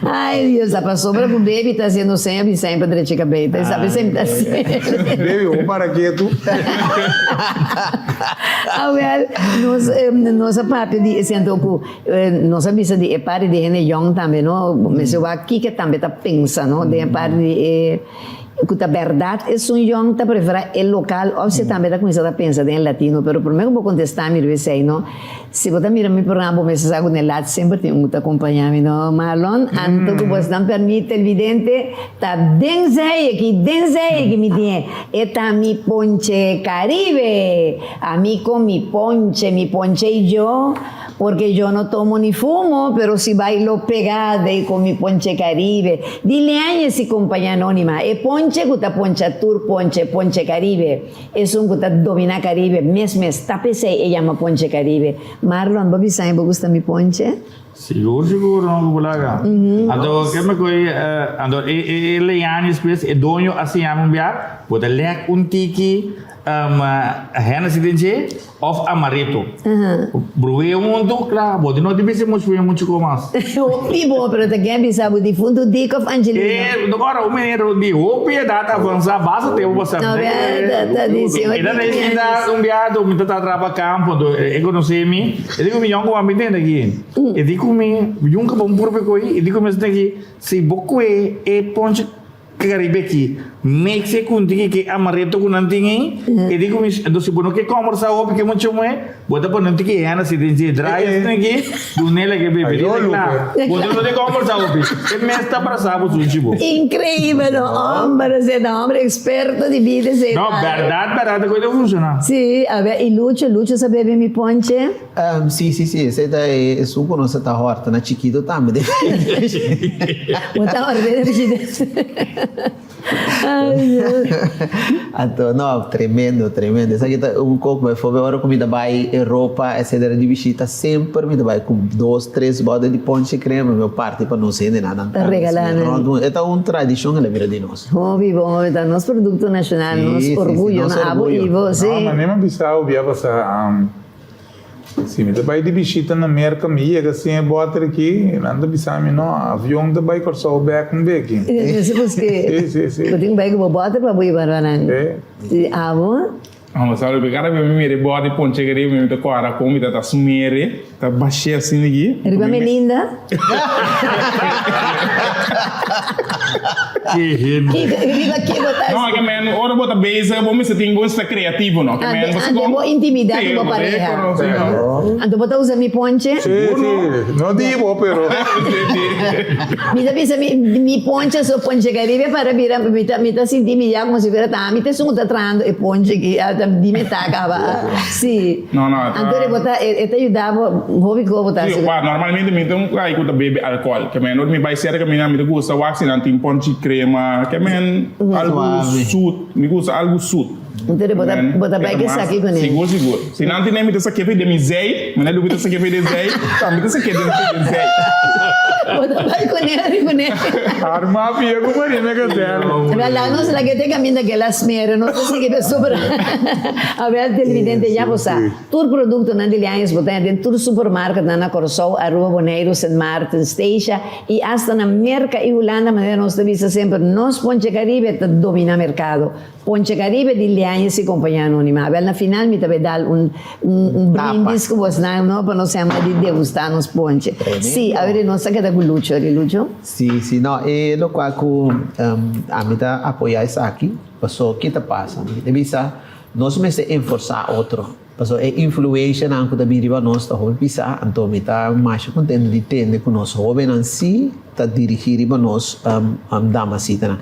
Ay Dios, a pasobra cu baby ta haciendo seña bi seña pa drecha cabey, ta sabi semper ta haci. Baby, bo para ketu. Awel, nos nos a papia di esei anto cu nos a bisa di e parti di hende yong tambe no, mester wak kiko tambe ta pensa no den e parti di e. Ku ta bèrdat esun yòn ta preferá e lokal òf si tambe ta kuminsá ta pensa den e latino. Pero promé ku bo kontestá mi riba esei no, si bo ta mira mi programa bo mester sa ku den lat semper tin un ku ta kompañá mi no. Marlon, anto ku bosnan pèrmit televidente ta den zei aki, den zei aki mi tin e. E ta mi ponche Caribe! Ami kon mi ponche, mi ponche i yo. Porque yo no tomo ni fumo, pero si bailo pegada y con mi ponche Caribe. Di Leañez y Compañía Anónima, e ponche cu ta poncha tur ponche, Ponche Caribe. Esun cu ta domina Caribe, mes mes, ta p'esey e yama Ponche Caribe. Marlon, bo bisa mi bo gusta mi ponche? Sigur, sigur, no cu bo laga. Anto, ke me coy, anto e Leañez pues, e doño a siña mi un bia, bo ta lek un tiki Hennessy den dje. Of amaretto. Bruhé huntu, kla, bo di no di bisa muchu bien muchu ko mas. Hopi bo, pero ta ken bisa bo difuntu Dick of Angelina? E, no ora un meneer di hopi edat avansa basta tempo pasa. No, bia, ta di si E ta rei ta un biaha mi ta traha pa campo, anto e conoce mi, e di cu mi yonko bo a mi tende aki. E di cu mi, yunka bo un purbe koyi, e di cu mi asina aki, si bo kue e ponche Caribe aki, mix e kunti ki ke amaretto ku nan tin ei, e di ku mi, enton si bo no ke kombersa hopi ke mucha muhé, bo ta pone un tiki hena si den dje draai asina aki, dun'é leke bebe, di ta kla, bo no tin kombersa hopi, e mes ta brasa bo sunchi bo. Increíbel, no homber, ese ta homber experto di bida ese No, ta. berdad, berdad e koe ta funciona. Sí, a ver, y Lucho, Lucho sa bebe mi ponche? Sí, sí, sí, esei ta e esun ku nos ta hòrta na chikitu tambe den Bo ta hòrta den frigider. Ay, Dios. Anto, no, tremendo, tremendo. Esaki ta un kok, bijvoorbeeld ora ku mi ta bai Europa, etcetera, di bishita, semper mi ta bai ku dos, tres bòter di ponche krema, mi parti pa nos hendenan nan Ta regalá nan. Rònt, e ta un tradishon el a bira di nos. Hopi bon, hopi, ta nos produkto nashonal, nos Sí, sí, sí, orguyo, nos no abo orguyo. Ivo, sí. No, manera mi a bisa bo bia pasa. Si mi ta bai di bishita na Merka mi yega sin e bòter aki, nan ta bisa mi no, avion ta bai Kòrsou bèk un beki. Si paske Si, si, si. bo tin ku bai ku bo bòter pa bo hiba nan. Si. Si, abo? Amo sa loke kada bes mi mira e bòter ponche riba mi ta kòrda kon mi ta ta smere, ta bash'é asina aki. Riba Melinda? Ke hende. Kiko, riba ke bo ta. No, ke men ora bo ta bezig bo mester tin bo mester ta creativo no. Ke men bo Ande bo intimida ku bo pareha. Anto bo ta usa mi ponche? Si, si. No di bo pero. Mi ta bisa mi mi ponche so ponche Caribe para bira mi ta mi ta sinti mi ya como si fuera ta ami ta esun ku ta trahando e ponche aki di mi ta kaba. Si. No, no, ta. Anto bo ta e ta yuda bo hopi ko bo ta Si, wak, normalmente mi ta un guy ku ta bebe alcohol. Ke men ora mi bai serka mi nan mi ta gusta wak si nan tin ponchi crema. Ke men algu sut, mi gusta algu sut. Anto bo ta bo ta bai ke saki kuné. Sigur, sigur. Si nan tene mi ta saké den mi zei, mi nan mi ta saké den zei, ta mi ta saké den den zei. Bo ta bai kuné ari kuné. Arma pia ku marina gazelle. Wel laga nos laga te kaminda ke la smere, nos ta sigui ta sobra. Awel televidente ya bo sa, tur produktonan di Liaños bo ta haña den tur supermarketnan na Kòrsou, Aruba, Boneiru, Sint Maarten, Statia i asta na Merka i Hulanda manera nos ta bisa semper nos Ponche Caribe ta domina merkado. Ponche Caribe di Liaños i Compañia Anonima. Awel na final mi ta bay dal un un brindis ku bosnan no pa nos hema di degustá nos ponche. Si, awel nos ta keda ku Lucho, ri Lucho? Si, si, no e lokual ku ami ta apoyá esaki. Paso ki ta pasa? Mi ta bisa. Nos mester enforsá otro, pasobra e influenshanan ku ta bin riba nos ta hopi pisá, anto mi ta masha kontentu di tende ku nos hóbennan sí ta dirigí riba nos damasitanan.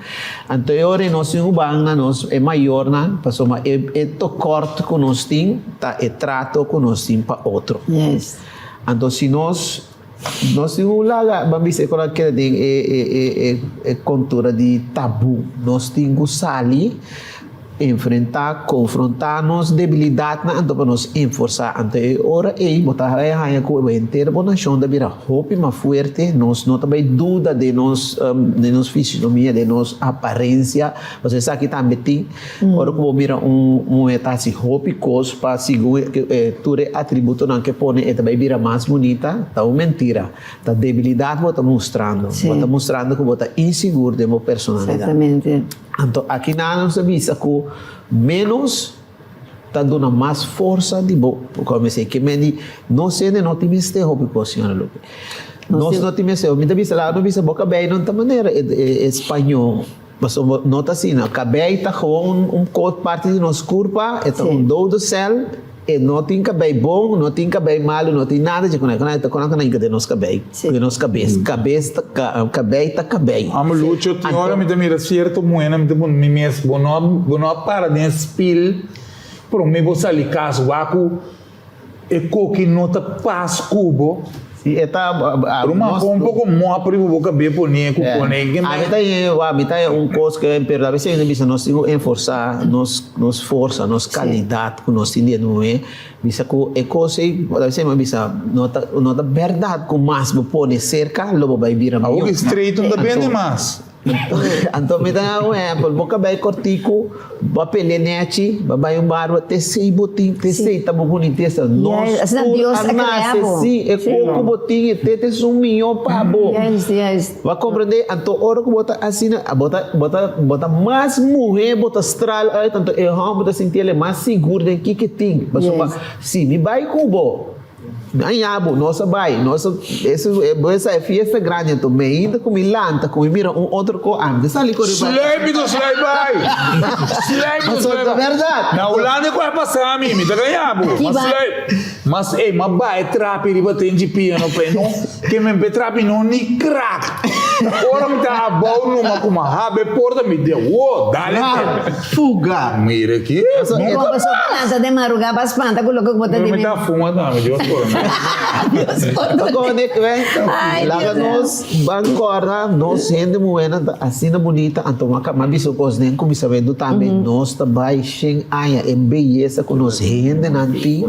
Anto e ora ei nos tin ku ban na nos e mayornan, pasobra e e tokòrt ku nos tin ta e trato ku nos tin pa otro. Anto si nos nos tin ku laga, ban bisa e ku a keda den e e e e kontura di tabú, nos tin ku sali. Enfrentá, konfrontá nos debilidatnan anto pa nos enforsá. Anto e ora ei bo ta haña haña ku henter bo nashon ta bira hopi mas fuerte, nos no ta bai duda den nos den nos fisionomia, den nos aparensia, pasobra esaki tambe tin. Ora ku bo mira un muhé ta hasi hopi kos pa segun tur e atributonan ke pone e ta bai bira mas bunita, ta un mentira. Ta debilidat bo ta mustrando. Bo ta mustrando ku bo ta insigur den bo personalidat. Anto aki nan nos a bisa ku ménos ta duna mas forsa di bo ku mester. Ke men di nos hende no tin mester hopi kos, señora Lupe. Nos no tin mester. Mi ta bisa laga no bisa bo kabei no ta manera e spañó. Pasobra no ta asina. Kabei ta gewoon un kos parti di nos kurpa, e ta un dode sèl. E no tin kabei bon, no tin kabei malu, no tin nada dje ku nan. Ku nan ta ku nan hinka den nos kabei, den nos kabes. Kabes ta kabei ta kabei. Amo Lucho, tin ora mi ta mira sierto muhénan mi ta puntra mi mes, bo no bo no a para den e spil promé bo sali kas wak ku e koki no ta pas ku bo? Si e ta Ruman pon un poko mòp riba bo kabé poné ku pone Ami ta wak mi ta un kos ke pero a bes bisa nos tin ku enforsá nos nos forsa, nos kalidat ku nos tin di e muhé, bisa ku e kos ei, a bes mi a bisa, no ta no ta bèrdat ku mas bo pone serka lo bo bai bira mihó. Awor ki straight no ta bende mas. Anto mi ta un ehèmpel, bo kabei kòrtiku, bo a pele nèchi, bo a bai un barba, te esei bo tin, te esei ta bo bunitesa. Nos tur a nase si, e kos ku bo tin e te ta esun mihó pa bo. Bo a komprendé? Anto ora ku bo ta asina, bo ta, bo ta, bo ta mas muhé bo ta stral uit, anto e hòmber ta sinti el e mas sigur den kiko e tin. Pasobra si mi bai ku bo, mi a haña bo, nos a bai, nos a, eso, bo a sa e fiesta grandi, anto mi ainda ku mi lanta, ku mi mira un otro ko, ami ta sali kore bai. Sluip mi ta sluip bai! Sluip mi ta sluip bai! Pasobra ta bèrdat. Na Hulanda ku a pasa mi, mi ta gaña bo. Ma sluip. Mas ey, ma bae trapi riba tenchi piano pa e no ke men pe trapi no ni krak. Ora mi ta abou numa ku ma habi e porta mi de wo dale te. Fuga. Mira ki. Nunka mas. Pasobra lanta den maruga pa spanta ku loke ku bo ta di Mi ta fuma tambe Dios pordona. Dios pordone. Laga nos ban kòrda nos hende muhénan ta asina bunita anto ma bisa kos den kuminsamentu tambe nos ta bai shen aña e beyesa ku nos hendenan tin.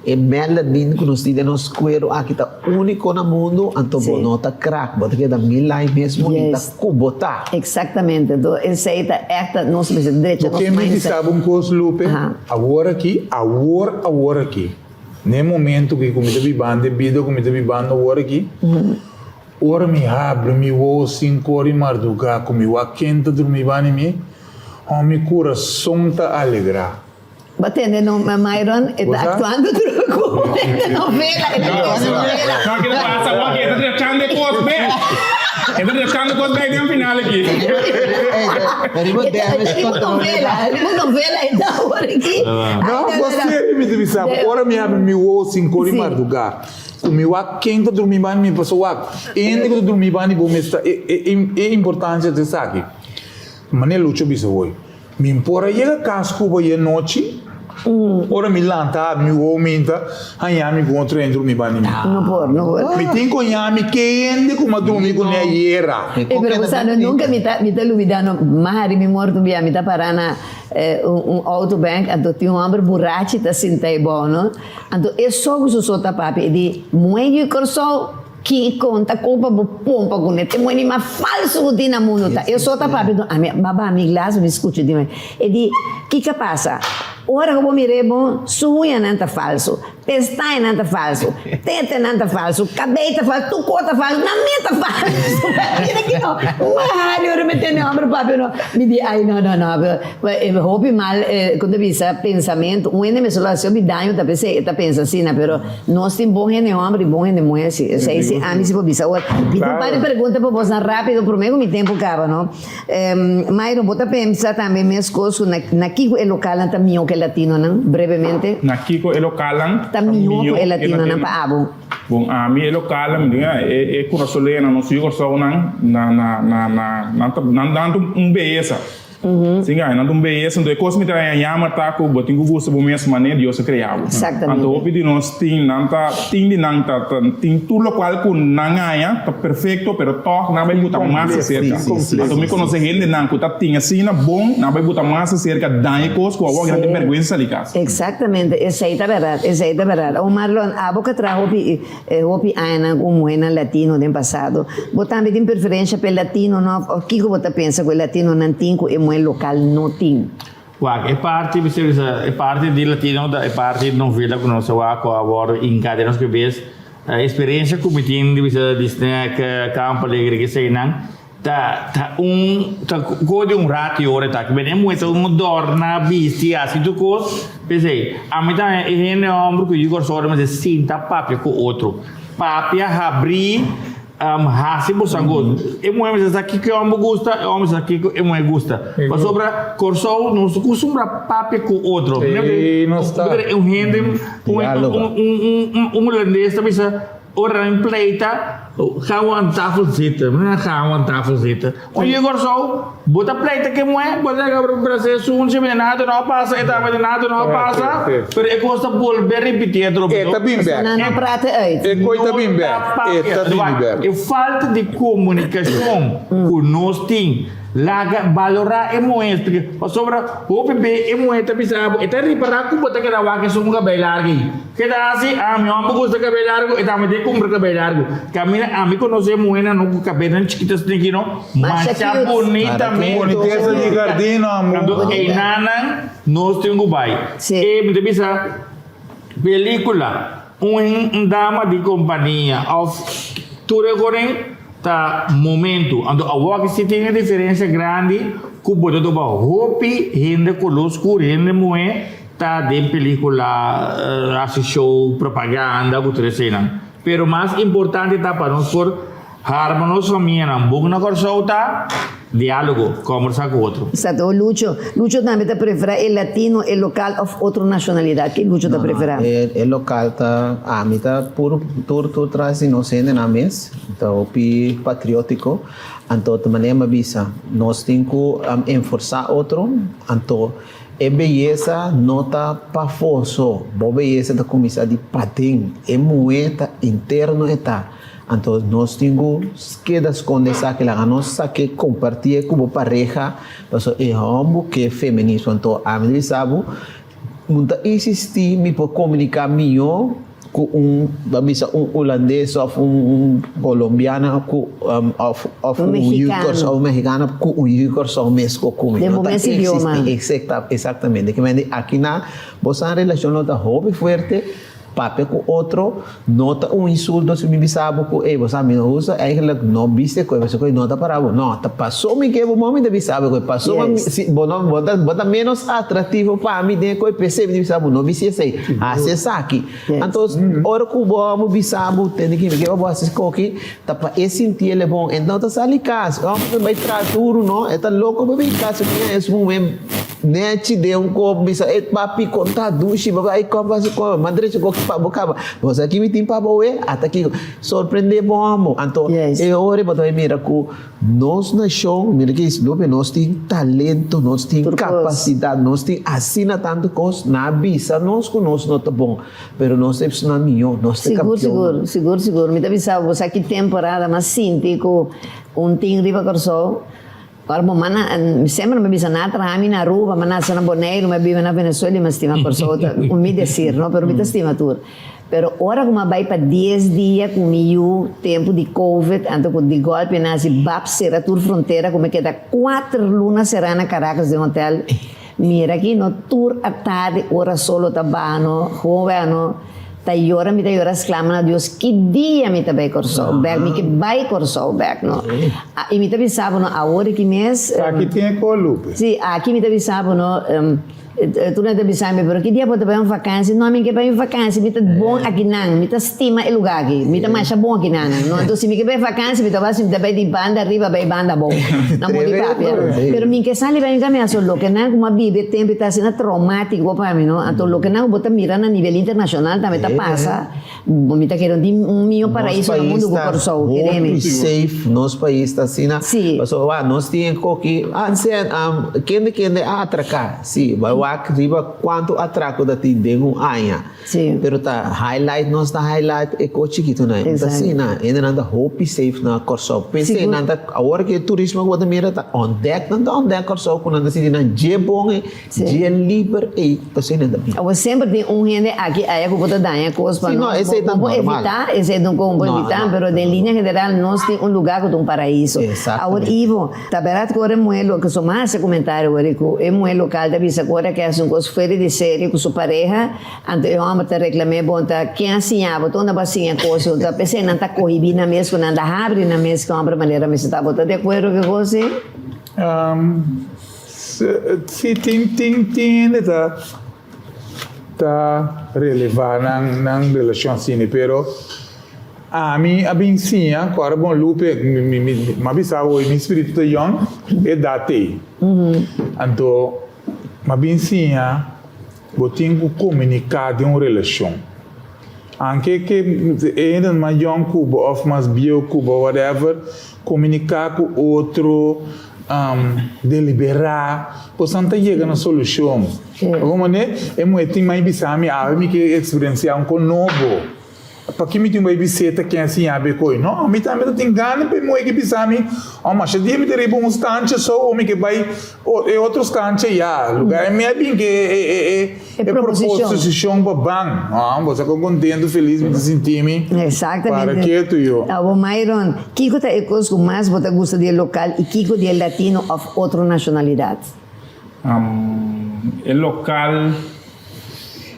E melanin ku nos tin den nos kueru aki ta úniko na mundu, anto bo no ta krak, bo ta keda milai mes bunita ku bo ta. Eksaktamente, anto esei ta ègt nos mester drecha nos Bo ke mi mindset. bisa bo un kos Lupe, awor aki, awor awor aki, na e momento ku mi ta bibando e bida ku mi ta bibando awor aki, ora mi habri mi wowo sinkor di mardugá ku mi wak ken ta drumi banda di mi, hon mi kurason ta alegrá. Bo tende no Myron e ta actuando truco den de novela e ta den novela. No keda pasa wak e ta trachando e kos bek e ta trachando e kos bek den final aki. Riba damage control. Riba novela riba novela e ta awor aki. No bo serio mi ta bisa bo ora mi habri mi wowo sinkor di marduga ku mi wak ken ta drumi banda mi pasobra wak hende ku ta drumi banda di bo mes ta e importancia ta esaki manera Lucho bisa hoy. Mi por a yega kas ku bo ye nochi, ora mi lanta habri mi wowo minta haña mi ku otro hende drumi banda di mi. No por, no por. Mi tin ku haña mi ke hende ku mi a drumi kuné ayera. E pero bo sa no nunka mi ta mi ta lubida no mari mi morto bia mi ta para na un autobank anto tin un homber burachi ta sinta ebou no anto e so ku su so ta papia e di mueyu Kòrsou Ki konta kon pa bo pompa ku ne te moe mas falso ku tin na mundu ta e so ta papia dun ami a baha mi glas mi skucha di e di kiko a pasa ora ku bo mir'é bon su huñanan ta falso. Pestañanan ta falsu, tetenan ta falsu, kabei ta falsu, tur kos ta falsu, nan mes ta falsu. Mira ki no, mahari ora mi tende homber papia no, mi di ay no no no, hopi mal kon ta bisa pensamentu, un hende mester lo hasi hopi daño ta p'esei e ta pensa asina, pero nos tin bon hende homber i bon hende muher si, esei si ami si por bisa. Awor mi tin un par di pregunta pa bosnan rapido prome ku mi tempu kaba no. Myron, bo ta pensa tambe meskos ku na kiko e lokalnan ta mihó ku e latinonan? Brevemente. Na kiko e lokalnan ta mihó ku e latinonan pa abo? Bon, ami e lokalnan, mi diga, e kurasolenan, nos yu Kòrsounan, na, na, na, na, nan ta, nan ta un beyesa. Sin gaña, nan ta un beyesa. Enton e kos mi ta haña yama ta ku bo tin ku gusta bo mes manera Dios a krea bo. Anto hopi di nos tin, nan ta, tin di nan ta, ta tin tur lokual ku nan haña ta perfekto, pero tòg nan bai buta mas aserka. Anto mi konosé hendenan ku ta tin asina bon, nan bai buta mas aserka daña e kos ku awor nan tin bèrgwensa sali kas. Eksaktamente, esei ta bèrdat, esei ta bèrdat. Awor Marlon, abo ku a traha hopi hopi añanan ku muhénan latino den pasado, bo tambe tin preferensha pa e latinonan òf kiko bo ta pensa ku e latinonan tin ku e muhé lokal no tin? Wak, e parti, mi ser bisa, e parti di latino ta e parti novela ku nos a wak ku a wòrdu hinká den nos kabes. E eksperensia ku mi tin di bisa di snack, Campo Alegre, keseinan, ta ta un ta ko di un rato i ora ta. Bene e muhé ta un dòrna, bisti, hasi tur kos. P'esei, ami ta haña e hende hòmber ku yu Kòrsou ora mester sinta papia ku otro. Papia, habrí. Hasi bo sa goso. E muhé mester sa kiko e hòmber gusta, e hòmber sa kiko e muhé gusta. Pasobra Kòrsou nos ta kustumbra papia ku otro. Un hende, un hulandes ta bisa ora nan pleita, gaan we aan tafel zitten. Nan gaan we aan tafel zitten. Un yu Kòrsou, bo ta pleita ku e muhé, bo ta bras'é sunchi, mi nada no a pasa, e tambe nada no a pasa, pero e kos ta bolbe ripití atrobe. E ta bin bèk. Nan no prata uit. E koi ta bin bèk. E ta bini bèk. E falta di komunikashon ku nos tin, laga balorá e muhé, pasobra hopi be e muhé ta bisa bo, e ta ripará ku bo ta keda wak esun ku kabei largu ei. Ke ta hasi? Ami hòmber gusta kabei largu, e tambe tin kumpra kabei largu. Kaminda ami konosé muhénan no ku kabeinan chikito asina aki no, masha bunita mes. Bonitesa di gardin amo. Anto einanan nos tin ku bai. E mi ta bisa pelikula, un dama di kompania òf tur e koren ta momentu. Anto awor si tin e diferensia grandi ku bo ta topa hopi hende koló skur, hende muhé Ta den pelicula, haci show, propaganda cu tur eseinan. Pero mas importante ta pa nos por harma nos famianan bon na Corsou ta dialogo, combersa cu otro. Exacto. O Lucho, Lucho tambe ta prefera e latino, e local of otro nacionalidad? Ke Lucho ta prefera? No, no, e local ta, ami ta puro tur tur tras di nos hendenan mes, ta hopi patriotico, anto ta manera mi a bisa, nos tin cu enforsa otro, anto E beyesa no ta pafó so, bo beyesa ta kuminsá di paden, e muhé ta interno e ta. Anto nos tin ku keda skonde esaki, laga nos sak'é kompartié ku bo pareha, pasobra e hòmber ke feminismo. Anto ami ta bisa bo, un ta insistí mi por komuniká mihó ku un ta bisa un hulandes òf un kolombiano ku òf òf Un un yu mexicano. Kòrsou un mexicano ku un yu Kòrsou mes ku kumi Den no bo ta mes idioma. existi exacta exactamente ke mende aki na bo sa relashon lo ta hopi fuerte papia ku otro no ta un insulto si mi bisa bo ku ey bo sa mi no gusta eigenlijk no biste koe pasobra koe no ta para bo no ta paso mi ke bo momi ta bisa bo koe paso mi Yes. si bo no bo ta bo ta menos atractivo pa mi den koe p'esei mi ta bisa bo no bisti esei Hasi esaki. Anto, ora ku bo amo bisa bo tende ki mi ke pa bo hasi koki, ta pa e sinti el e bon. E no ta sali kas. E hòmber ta bai traha duru no. E ta loko pa bin kas. Mi a es muhé nèchi den un kop bisa e papi kon ta dushi bo bai kòm hasi kòm. M'a drecha koki pa bo kaba. Bo sa ki mi tin pa bo we? Ata kiko. Sorprendé bo amo. Anto, e ora bo ta bai mira ku. Nos nashon, mira ki Lope, nos tin talento, nos tin kapasidat, nos tin asina tantu kos, nan a bisa nos ku nos no ta bon, pero nos ta e personanan mihó, nos ta e Sigur, kampionnan. sigur, sigur, sigur. Mi ta bisa bo, sa ki temporada mas sinti ku un tin riba Kòrsou. Ora bo mana, semper mi bisa nan a traha mi na Aruba, mi a nase na Boneiru, mi a biba na Venezuela i mi a stima Kòrsou, ta un mi desir, no, pero mi ta stima tur. Pero ora ku mi a bai pa dies dia ku mi yu tempu di covid anto ku di golpe nan hasi bap sera tur frontera ku mi keda kuater luna será na Caracas den hotel mira aki no tur atardi ora solo ta baha no howe no. Ta yora mi ta yora sklama na Dios ki dia mi ta bai Kòrsou bèk mi ke bai Kòrsou bèk no i mi ta bisa bo no awor aki mes Aki tin e kos Lupe. Si aki mi ta bisa bo no tur nan ta bisa mi pero ki dia bo ta bai un vakansi no mi ke bai un vakansi mi ta bon aki nan mi ta stima e luga aki mi ta masha bon aki nan no anto si mi ke bai vakansi mi ta wak mi ta bai di banda riba bai banda abou na modi papia pero mi ke sali bai mi kami aso loke nan ku mi a biba e tempu ta asina traumatiko pa mi no anto loke nan ku bo ta mira na nivel internashonal tambe ta pasa bo mi ta kere un tin un mihó Nos paraiso na pais mundu ku ta Kòrsou kere mi hopi safe, nos pais ta asina, Sí. pasobra wak nos tin e koki, anse kende kende a atraká, sí, bai wak riba kuantu atrako ta tin den un aña. Sí. Pero ta highlight nos ta highlight e kos chikitonan. Exacto. Ta asina, hendenan ta hopi safe na Kòrsou. P'esei Sigur. nan ta, awor ku e turismo ku bo ta mira ta ontdek, nan ta ontdek Kòrsou ku nan ta sinti nan dje bon ei, Sí. dje liber ei, p'esei nan ta bini. Awor semper tin un hende aki aya ku bo ta daña kos pa Sí, no, nos. esei Bo ta bo por normal. evitá, esei ta un kos ku bo por No, evitá, no, pero no, den no. liña general nos tin un lugá ku ta un paraiso. Awor Exactamente. Ivo, ta bèrdat ku ora e muhé lo, ku su mas hasi komentario awor ei ku e muhé lokal ta bisa ku ora ke hasi un kos fuera di serio ku su pareha, Anto e hòmber ta reklam'é, Bon, ta ken a siña bo? Ta unda bo a siña kos? Ta p'esei nan ta kohibí nan mes ku nan ta habri nan mes ku hòmber manera mester ta. Bo ta di akuerdo ku e kos ei? Si, tin tin tin hende ta ta relevá nan nan relashon asina, pero ami a bin siña ku ora bon Lupe mi mi mi a bisa bo mi spiritu ta yòn, e dat ei. Anto mi a bin siña. Bo tin ku komuniká den un relashon. Anke ke e hende mas yòn ku bo òf mas bieu ku bo, whatever, komuniká ku otro, deliberá, bosan ta yega na solushon. Algun manera e muhé tin mai bisa mi, awe mi ke eksperensiá un kos nobo. Paki mi tin bai biseta ken a siña be koe? No, mi tambe ta tin gana pa e muhe ki bisa mi, Oh, masha dia mi ta riba un stancha so, o mi ke bai e otro stancha ya. Lugar e mi a bin ke e e proposicion pa ban. No, bo sa kon contento, feliz mi ta sinti mi. Exactamente. Para ketu yo. Abo Myron, kiko ta e kos ku mas bo ta gusta di e lokal i kiko di e latino of otro nashonalidat? E lokal.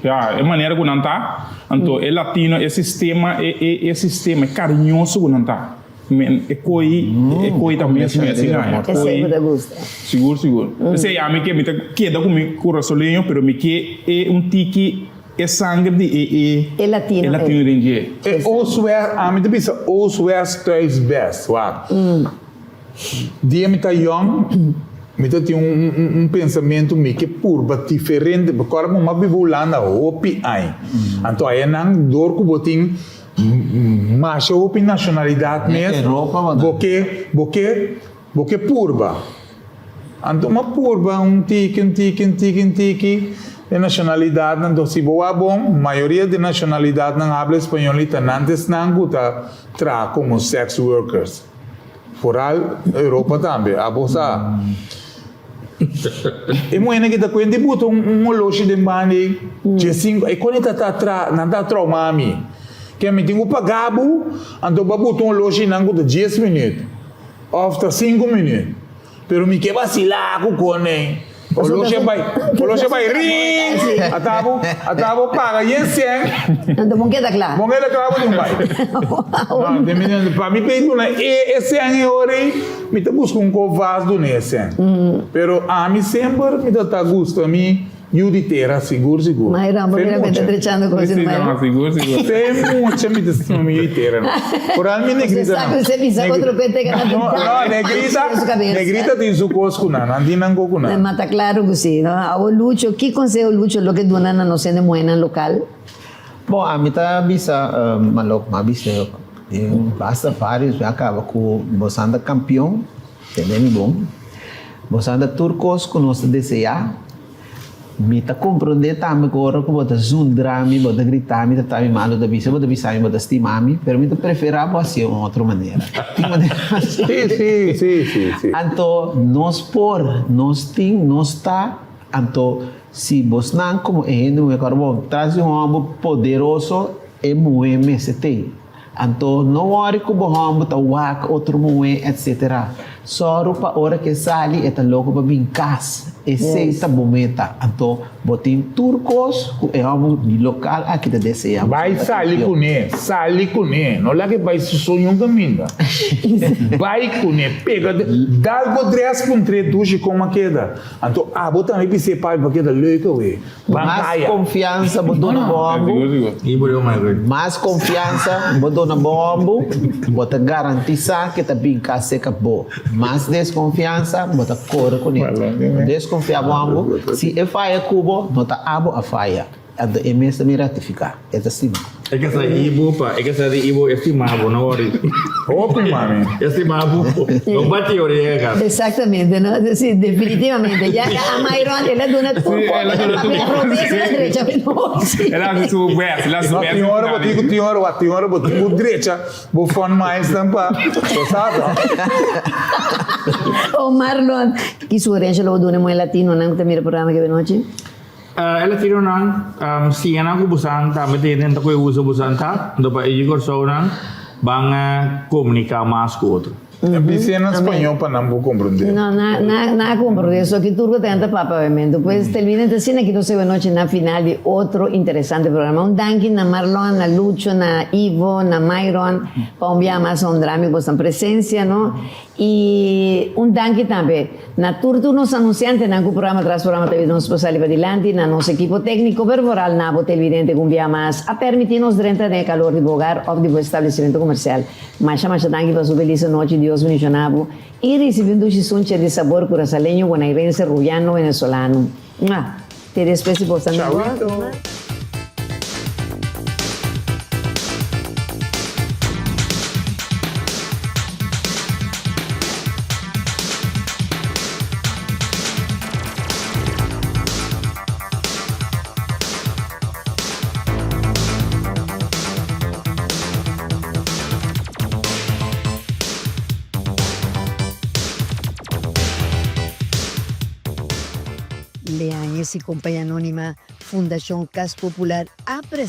Ya, e manera ku nan ta, anto e latino, e sistema, e e e sistema, e kariñoso ku nan ta. Men, e koi, e koi ta mes mes asina, e Esei koi. bo ta gusta. Sigur, sigur. P'esei ami ke mi ta keda ku mi kurasoleño, pero mi ke e un tiki e sanger di e e E latino e ei. latino den dje. E Oost-West, ami ta bisa Oost-West thuis best, wak. Dia mi ta yòn, mi ta tin un pensamentu mi ke purba diferente, pasobra ora bo a biba Hulanda hopi aña, anto ayanan dor ku bo tin masha hopi nashonalidat mes, bo ke bo ke bo ke purba. Anto mi a purba un tiki, un tiki, un tiki, un tiki e nashonalidatnan, anto si bo wak bon, mayoria di nashonalidatnan habla español i ta nan ta esnan ku ta traha komo sex workers. Foral Europa tambe, abo sa. E muhé ki ta kuenta i buta un oloshi den banda ei, dje sinku, e kone ta ta tra, nan ta trauma mi. Ke mi tin ku paga bo, anto bo a buta un oloshi nan ku ta dies minüt, òf ta sinku minüt. Pero mi ke basila ku kone. Oloshi a bai, oloshi a bai ring! Ata bo, ata bo paga yen sen. Anto bon keda kla. Bon keda kla bo tin bai. No, den mi, pa mi pei duna e e sen e ora ei, mi ta buska un kos vas duna e sen. Pero ami semper mi ta ta gusta mi. Yu di tera, sigur sigur. Mayra, bo mira cu ta trechando cos in Mayra. Sigur sigur. Te mucha mi ta stima mi yu di tera no. Foral mi negrita no. Bo sa cu se bisa otro cu e tega na No, no, negrita, negrita tin su cos cu nan, nan tin nan co cu nan. Ma ta claro cu si, no. Awor Lucho, ki conseho Lucho lo ke duna na nos hende muhernan local? Bon, ami ta bisa, ma lo, mi a bisa den basta varios mi a caba cu bo santa campeon. Tende mi bon. Bo sa ta tur kos ku nos ta deseá. Mi ta komprondé tambe ku ora ku bo ta zundra mi, bo ta grita mi, trata mi malu, ta bisa bo ta bisa mi bo ta stima mi, pero mi ta preferá bo hasié un otro manera. Tin manera Sí, sí, sí, sí, sí. Anto nos por, nos tin, nos ta, anto si bosnan komo e hende muhé ku ora bo tras di un hòmber poderoso, e muhé mester t'ei. Anto no wòri ku bo hòmber ta wak otro muhé etc. Sòru pa ora ku e sali e ta loko pa bin kas. Esei ta bo meta. Anto bo tin tur kos ku e hòmber di lokal aki ta deseá. Bai sali kuné, sali kuné. No laga e bai su so niun kaminda. Bai kuné, pega, dal bo drès puntr'é dushi kon a keda. Anto abo tambe bis'é papi pa keda leuk awe. Mas konfiansa bo duna bo hòmbu, mas konfiansa bo duna bo hòmbu, bo ta garantisá ke ta bin kas serka bo. Mas deskonfiansa bo ta kore kuné. No deskonfiá bo hòmbu, si e faya ku bo, no ta abo a faya. Anto e mes ta bin ratifiká, e ta stima bo. E ke sa Ibo pa e ke sa di Ibo e stima bo no worry. Hopi mami. E stima bo. No bati ora yega kas. Exactamente no si definitivamente ya a Myron el a duna tur Sí, cos el a duna tur papia cos. robes el a drecha mi no si. El a haci su best, el a haci su No, best tin ora bo tin ku tin ora tin ora bo tin ku drecha bo fun miles nan pa bo sa to. Oh Marlon, ki sugerencia lo bo duna e muhe latinonan ku ta mira programa aki anochi? E latinonan siña nan ku bosan tambe ta intenta ku e usa bosan ta, anto pa e yu Kòrsounan ban komuniká mas ku otro. Bis'é na spañó pa nan por komprondé. No, na na a komprondé so ki tur ku ta yanta papia obviamente. Pues televidente asina ki nos e nochi na final di otro interesante programa. Un danki na Marlon, na Lucho, na Ivo, na Myron pa un bia mas honra mi ku boso presensia no. I un danki tambe na tur tur nos anunsiantenan ku programa tras programa ta yuda nos pa sali padilanti, na nos ekipo tékniko pero vooral na bo televidente ku un bia mas a permití nos drenta den e kalor di bo hogar òf di bo establesimentu komersial. Masha masha danki pa su felis anochi, Dios bendishoná bo i risibí un dushi sunche di sabor kurasaleño, bonairense, ruyano, venezolano. Mua! Te despues di boso amigo. Chawito! Leañez y Compañía Anónima, Fundacion Cas Popular a presenta.